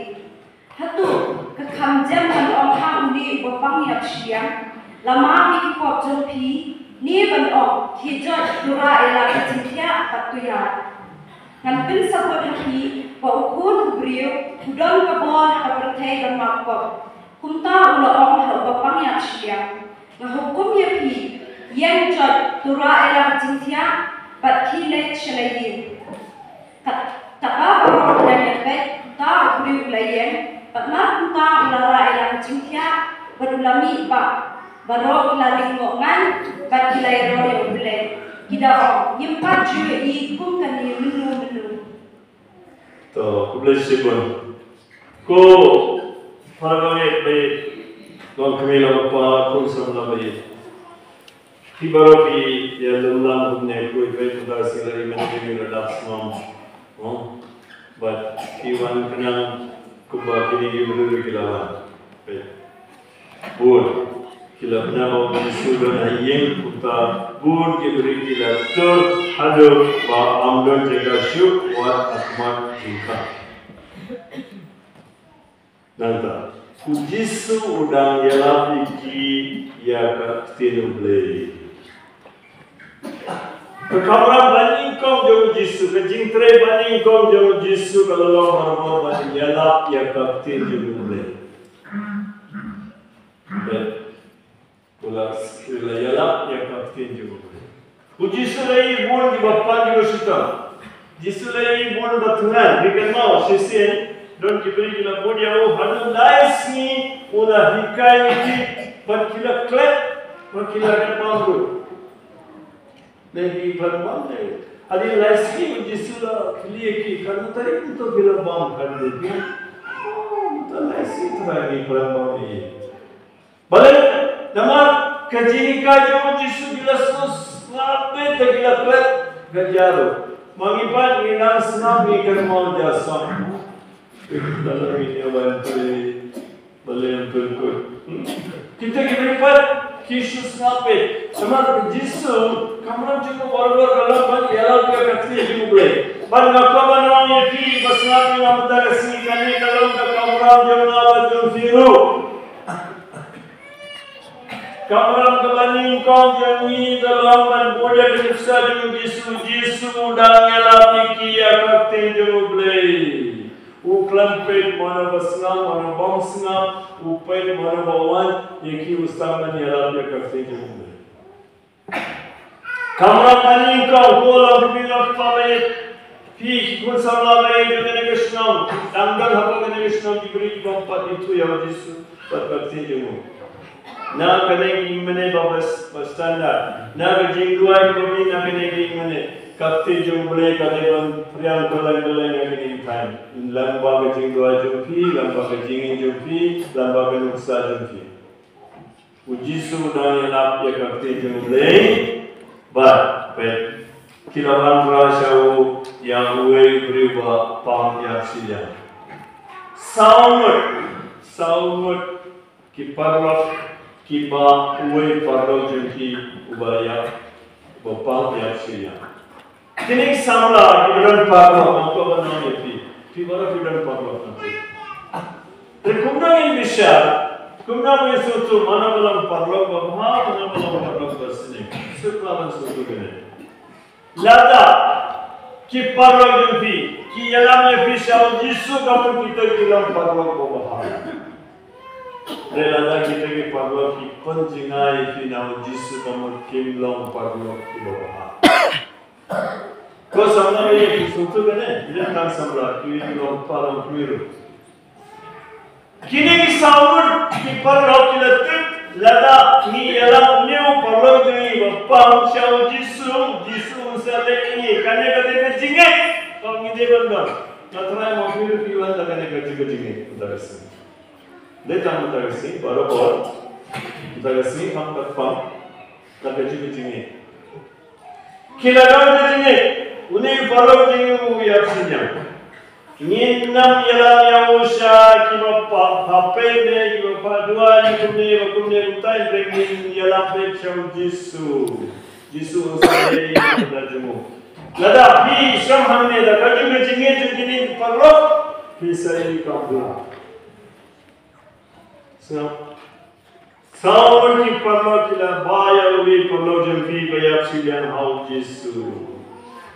Hato ka kham jem ban ong ha une uba pang ïap shiliang, 'La map ïa ki pop jong phi', ne ban ong, 'Khie jot, to rah ïa la ka jingthiah bad to ïaid'? Ngan pynsabot ha phi ba u Khun u briew u don ka bor ha ka pyrthei ban map pop." Kumta u la ong ha uba pang ïap shiliang, "Nga hukum ïa phi, ïeng jot, to rah ïa la ka jingthiah bad khie leit sha la ïing." Kat, katba baroh ki dang ïapeit, uta u briew u la ïeng, bad mar kumta u la rah ïa la ka jingthiah bad u la mih bak. Baroh ki la lyngngoh ngan bad ki la ïarap ïa U Blei, ki da ong, "Ngim pat ju ïohi kum kane mynno mynno." To, khublei shibun. Ko para bangeit, bangeit, longkmie longkpa, khun samla bangeit. Phi baroh phi ïa lum lang kumne, khuid bad kumta sila i men ki la dap sngom. Oh, bad phi wan khnang kumba kine ki briew ki la wan. Bad bun ki la bna ba u Jisu don ha ïing, kumta bun ki briew ki la tur haduh ba ym don jaka shuh wat ha khmat jingkhang. Nangta u Jisu u dang ïalap ïa ki ïa ka ktien U Blei. Ka kamram ba nyngkong jong u Jisu, ka jingtrei ba nyngkong jong u Jisu ka la long harbor ban ïalap ïa ka ktien jong U Blei. Bad u la, u la ïalap ïa ka ktien jong U Blei. U Jisu u la ïohi bun kiba pan kiba shitom. Jisu u la ïohi bun ba thngan, ki kynmaw shisien, don ki briew ki la bud ïa u, haduh lai sngi u la hikai ïa ki, bad ki la klet, bad ki la kynmaw ruh. Ne ki khlem bam ne. Hadien lai sngi u Jisu u la kylli ïa ki, "Katno tarik kumto phi la bam?" Kan ïa ki, "Oh, mynta lai sngi trai ngi khlem bam ïa." Balei? Namar ka jinghikai jong u Jisu ki la sngewsngap beit, ki la klet ka jaru. Ma ngi pat ngi nang sngap ngi kynmaw ja song. Kita ki briew pat ki shu sngap beit. Namar Jisu kamram jong u baroh ka long ban ïalap ïa ka ktien jong U Blei. Bad nga kwah ban ong ïa phi ba sngap ïa nga mynta ka sngi, kane ka long ka kamram jong nga bad jong phi ruh. Kamram kaba nyngkong jong ngi ka long ban buh ïa ka nuksa jong u Jisu. U Jisu u dang ïalap ïa ki ïa ka ktien jong U Blei. U khlem peit mano ba sngap, mano bym sngap, u peit mano ba wan ïa ki, u sdang ban ïalap ïa ka ktien jong U Blei. Kamram ba nyngkong, ko longkmie longkpa bangeit, phi ki khun samla bangeit jong kane ka shnong, dang don hapoh kane ka shnong ki briew ki bym pat ithuh ïa u Jisu bad ka ktien jong u. Na kane ka ïingmane ba, ba standard, na ka jingduwai kaba mih na kane ka ïingmane, ka ktien jong U Blei ka dei ban phriang kylleng kylleng ha kane ka ïingmane. Lyngba ka jingduwai jong phi, lyngba ka jingim jong phi, lyngba ka nuksa jong phi. U Jisu u dang ïalap ïa ka ktien jong U Blei. Bad peit, ki la wanrah sha u ïa uwei u briew ba pang ïap shiliang. Saw ngut, saw ngut ki paralok kiba uwei u paralok jong ki uba ïap, uba pang ïap shiliang. Kine ki samla kiba don paralok, nga kwah ban ong ïa phi, phi baroh phi don paralok na phi. Te kumno ngin bishar, kumno ngin sngewthuh mano ba long paralok babha, mano ba long paralok basniew? Sngewthuh ban sngewthuh kane. Lada ki paralok jong phi ki ïalam ïa phi sha u Jisu, ka mut kita ki long paralok babha. Te lada kita ki paralok ki pynjngai ïa phi na u Jisu, ka mut kim long paralok kiba bha. Ko samla ïa ki sngewthuh kane, ïa tang samla, ki ïa ki long pa long kmie ruh. Kine ki saw ngut ki paralok ki la tip, lada ngi ïalam ïa u paralok jong ngi ba pang sha u Jisu, Jisu un sa leh ïa ngi, kane ka dei ka jingngeit ba ngi dei ban don. Nga tharai ma phi ruh phi wan da kane ka jingngeit mynta ka sngi. Dei tang mynta ka sngi, baroh por mynta ka sngi, pang ka pang da ka jingngeit. Ki la don ka jingngeit, une u paralok jong ngi u ïap shiliang. Ngin ym ïalam ïa u sha kiba pha, pha peit ne kiba pha duwai ne kumne ba kumne, kumta, hynrei ngin ïalam beit sha u Jisu. Jisu un sa leh ïa ngi da jong u. Lada phi shong hangne da ka jong ka jingngeit jong kine ki paralok, phin sa ïohi kam pla. Sngap. Saw ngut ki paralok ki la ba ïa uwei u paralok jong phi ba ïap shiliang ha u Jisu.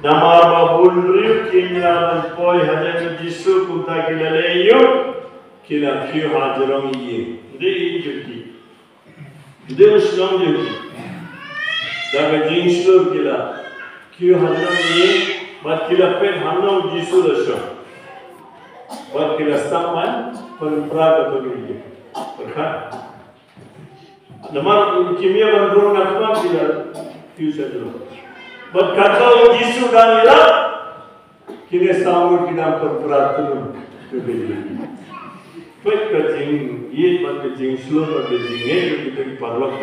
Namar ba bun briew kim lah ban poi hajan u Jisu, kumta ki la leh ïa u, ki la kiew ha jrong ïing. Dei ïing jong ki. Dei u shnong jong ki. Da ka jingshlur ki la kiew ha jrong ïing, bad ki la peit hangno u Jisu la shong. Bad ki la sdang ban pynpra kato ka ïing. Pyrkhat. Namar kim ïa ban rung na khmat, ki la kiew sha jrong. Bad katba u Jisu dang ïalap, kine saw ngut ki dang pynpra tynun. Peit ka jingïeit bad ka jingshlur bad ka jingngeit jong kita ki paralok.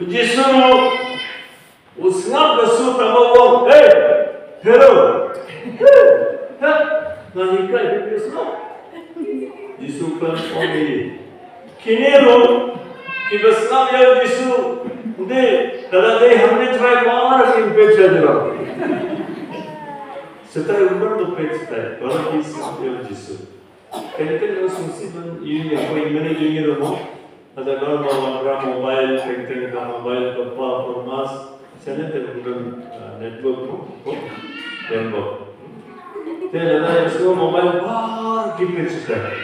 U Jisu u sngap da sut, tang ba u ong, "Hei, Herod! Hei, ha, nga hikai phi, phi sngap?" Jisu khlem ong ei ei. Kine ruh kiba sngap ïa u Jisu, de, lada dei hangne trai mar kin peit sha jrong. Shatai u don ba peit shatai, ba la ki sngap ïa u Jisu. Kane ka dei sngewsih ban ïa, ïa poi mynne jong ngi ruh mo. Lada don ba wanrah mobile, teng teng ka mobile ka performance, shane te ka don, ah, network mo, mo, network. Te lada ïa sngew mobile ba ki peit shatai.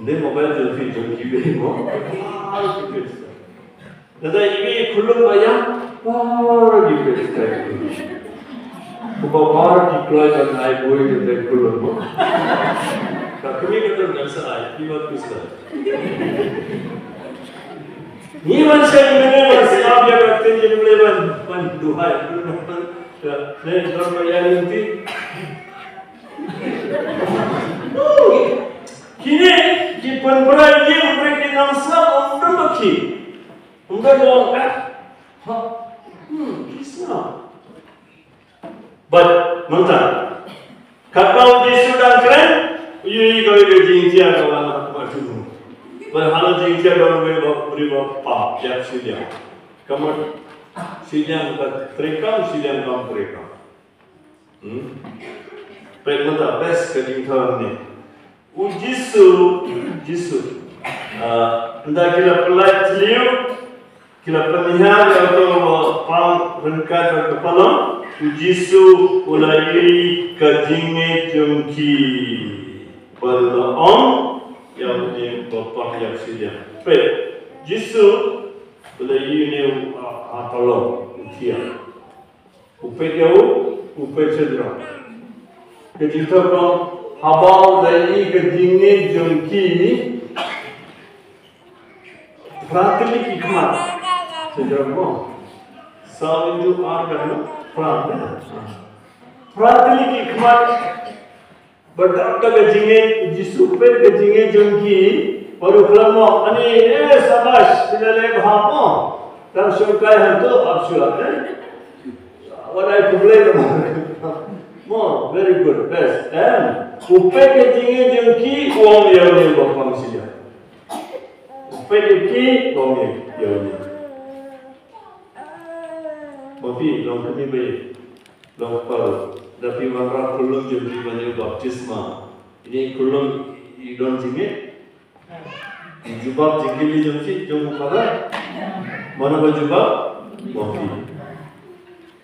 Nde mobile jong phi jong kiwei mo. Lada iwei i khyllung ba ïa, baroh ki peit shatai. Kumba baroh ki kloi ban ai buh ïa kata i khyllung mo. Ka kmie ka don ngan sa ai, ki wat pisa. Ngi wan sha ïing mynne ban sngap ïa ka ktien jong U Blei, ban, ban duwai, ban, ban, ne, don ba ïa lynti. Kine ki pynpra ïing, hynrei ki nang sngap, ym don ba khie. Ym don ba ong, eh, ha, hmm, ki sngap. Bad mynta, katba u Jisu dang kren, u ïohi kawei ka jingïaid kaba la, kaba la. Bad ha la jingïaid don uwei u briew ba pang ïap shiliang. Ka mut shiliang ka treikam, shiliang kam treikam. Hmm? Peit mynta, best ka jingthaw hangne. U Jisu, Jisu. Ah, ynda ki la pyllait thliew, ki la pynhiar ïa uto uba pang ryngkat bad ka palong, u Jisu u la ïohi ka jingngeit jong ki. Bad u la ong ïa une uba pang ïap shiliang. Peit, Jisu u la ïohi une u, ah, ha palong, u thiah. U peit ïa u, u peit sha jrong. Ka jingthaw ka ong, haba u la ïohi ka jingngeit jong ki, phra tylli ki khmat. Sha jrong mo. Saw into ar ka, no? Phra, ne? Phra tylli ki khmat. Bad da ka jingngeit, u Jisu u peit ka jingngeit jong ki, bad u khlem ong, ani, eh, sabash, phi la leh bha mo. Tang shongkai hangto, ap shuwa, eh. Wat ai khublei mo. Mo, very good, best. Em, u peit ka jingngeit jong ki, u ong ïa une uba pang shiliang. U peit ïa ki, u ong ïa une. Mo phi, long kmie ba ïeit. Long kpa ruh. Da phi wanrah khyllung jong phi ban ïoh baptisma. Ine i khyllung i don jingngeit. I jubab jingkylli jong phi, jong u Phadar. Mano ba jubab? Mo phi.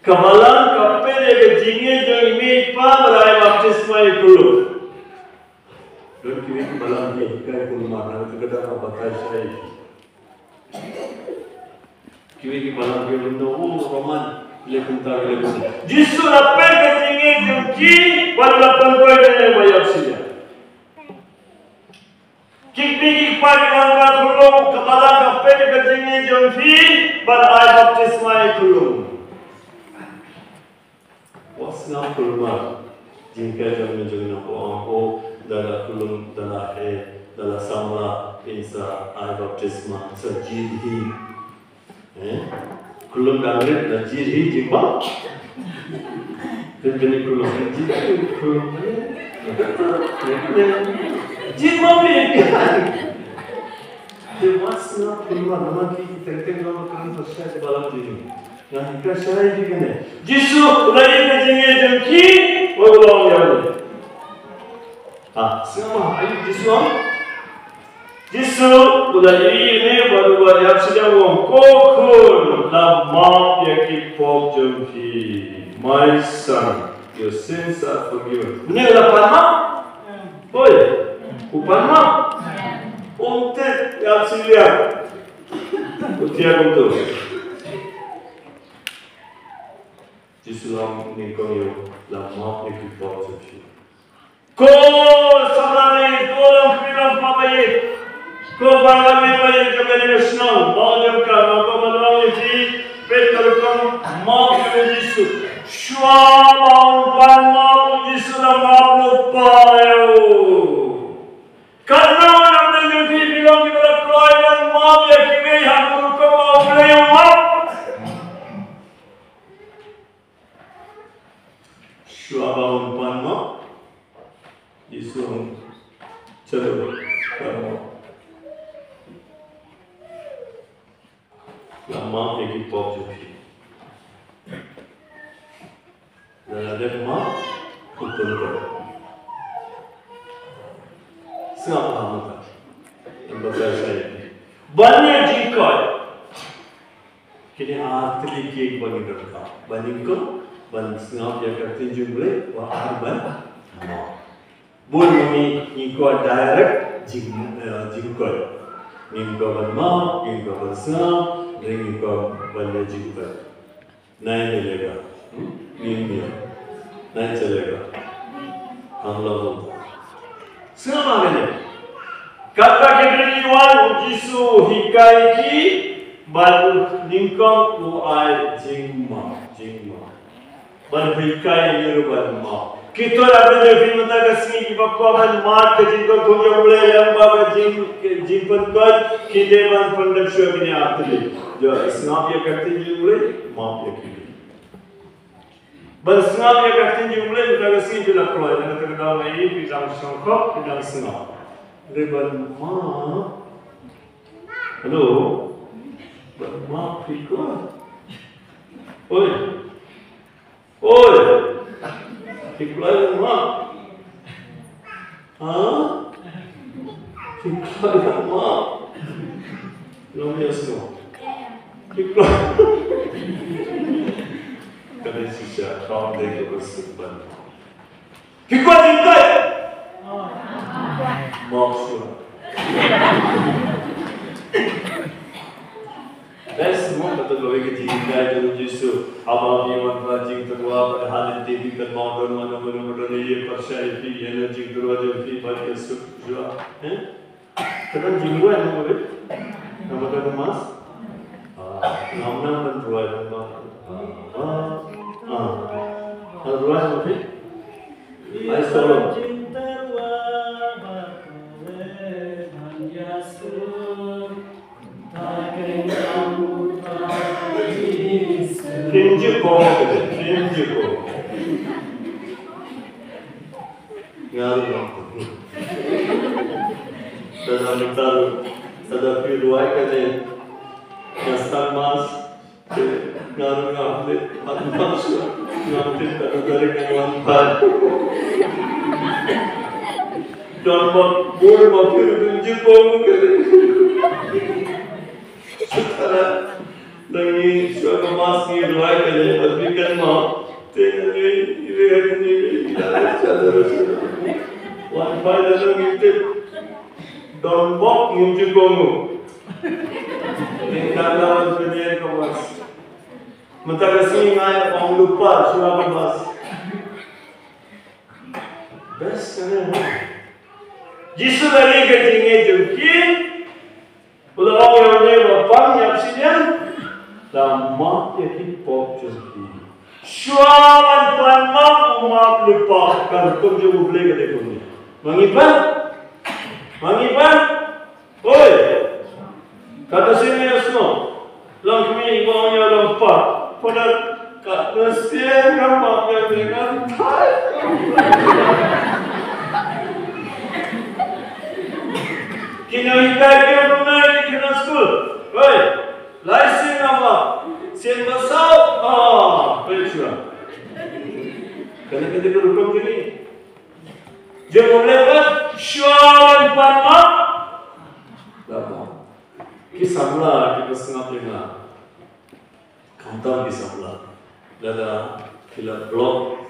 Ka Balang ka peit ïa ka jingngeit jong i mei i pa ba la ai baptisma ïa i khyllung. Don kiwei ki Balang ki hikai khyllung ma, nangta ka dang batai shai. Kiwei ki balang ki ong, "No, u Roman, le kumta, le kumta." Jisu la peit ka jingngeit jong ki, bad u la pynkoit ïa ki ba ïap shiliang. Ki kmie ki kpa ki wan ban khulum, ka balang ka peit ka jingngeit jong phi, bad ai baptisma ïa ki khulum. Wat sngap kulmar. Jingkren jong me jong nga, ko ong, ko da la kulum, da la heh, da la samla, in sa ai baptisma, sa jied hi. Eh? Kulum da rit, da jied hi jingbam. Phin phin kulum, jied hi, kulum. Jied ma phi. Te wat sngap kulmar, namar ki teng teng long kren pyrshah ïa ki balang jong ngi. Nga hi ka shai ki kane. Jisu u la ïohi ka jingngeit jong ki, u la ong ïa une. Ha, sngap ma, ai Jisu ong. Jisu u la ïohi ïa une bad u la ïap shiliang, u ong, "Ko khun, la map ïa ki pop jong phi. My son, your sins are forgiven." Une u la pan map? Hooid. U pan map? Ym tip, ïap shiliang. U thiah kumto. Jisu u ong, "Nyngkong ïa u, la map ïa ki pop jong phi." Ko samla ne, ko long kmie long kpa ba ïeit, ko balang ba ïeit jong kane ka shnong, ba ong jong ka, ma ko ban ong ïa phi, peit ka rukom map jong u Jisu. Shuwa ba un pan map, u Jisu u la map lypa ïa u. Katno na pdeng jong phi, phi long kiba la kloi ban map ïa kiwei ha ka rukom ba U Blei u map? Shuwa ba un pan map, Jisu u ong, "Chalo, pan map. La map ïa ki pop jong phi." Lada dep map, u pynkoit. Sngap ha mata. Em ba ka shai. Ban ïa jingkoit. Kine ar tylli kiei kiba ngi donkam. Ban nyngkong, ban sngap ïa ka ktien jong U Blei, wa ar ban map. Bun ma ngi, ngi kwah direct jing, eh, jingkoit. Ngi kwah ban map, ngi kwah ban sngap, ngi kwah ban ïa jingkoit. Nai ne lega. Hmm? Ngi ngi. Nai cha lega. Ham la bun. Sngap ma ngi. Kata ki briew ki wan, u Jisu u hikai ki, bad nyngkong u ai jingmap, jingmap. Ban hikai ïa ngi ruh ban map. Kito na pdeng jong phi mynta ka sngi kiba kwah ban map ka jingkoit jong U Blei lyngba ka jing, jingpynkoit, ki dei ban pyndep shuwa kine ar tylli. Ïa, sngap ïa ka ktien jong U Blei, map ïa ki. Ban sngap ïa ka ktien jong U Blei, mynta ka sngi phi la kloi, na kata ka daw nga ïohi phi dang shongkop, phi dang sngap. Dei ban map. Hello? Ban map phi kwah. Oi. Oi. Phi kloi ban map. Ha? Phi kloi ban map. Long yes no. Phi kloi. Ka dei shisha, ka dei kaba suk ban. Phi kwah jingkoit? Map shuwa. Best mo kata kawei ka jinghikai jong u Jisu. Haba phi wan phai jingtyrwa, bad ha lynti phi kynmaw don mano mano ba don ïa pyrshah ïa phi, ïa ka jingtyrwa jong phi, bad ïa suk shuwa. Eh? Ka don jingrwai mo kawei? Namar ka don mass? Ah, ngam nang ban rwai ban ba. Ah, ah, ah. Ban rwai mo phi? Ai solo. Kim ju ko, kim ju ko. Nga ruh. Lada mynta ruh, lada phi rwai kane, nga start mass. Nga ruh nga hap leh, hap leh shuwa. Nga tip kata tarik ngan wan phai. Don bok bun bok phi ruh phi jingpong kane. Sutara, nang ngi shuwa ka mass ngi rwai kane, bad phi kynmaw. Te nang ngi, ngi rwai kane, ngi la leh shuwa, shuwa. Wan phai da nang ngi tip. Don bok ngim jingpong. Ka la wan pynïaid ka bas. Mynta ka sngi nga ïa ong lypa shuwa ka bas. Best ka ne. Jisu la ri ka jingngeit jong ki. U la ong ïa une ba pang ïa ka siniang. La map ïa ki pop jong ki. Shuwa ban pan map u map lypa. Ka rukom jong U Blei ka dei kumne. Ma ngi pan. Ma ngi pan. Oi. Kata sien ïa sno. Long kmie ba ong ïa long pa. Pada kata sien ka pa ka dengan thai. Kino hikai ke bunai di kena school. Oi. Lai sien apa? Sien basau. Ah, oi chua. Kana kata ka rukom kini. Jong U Blei ba shuwa ban pan map. Lama. Ki samla ki ba sngap ïa nga. Khamtam ki samla. Lada ki la block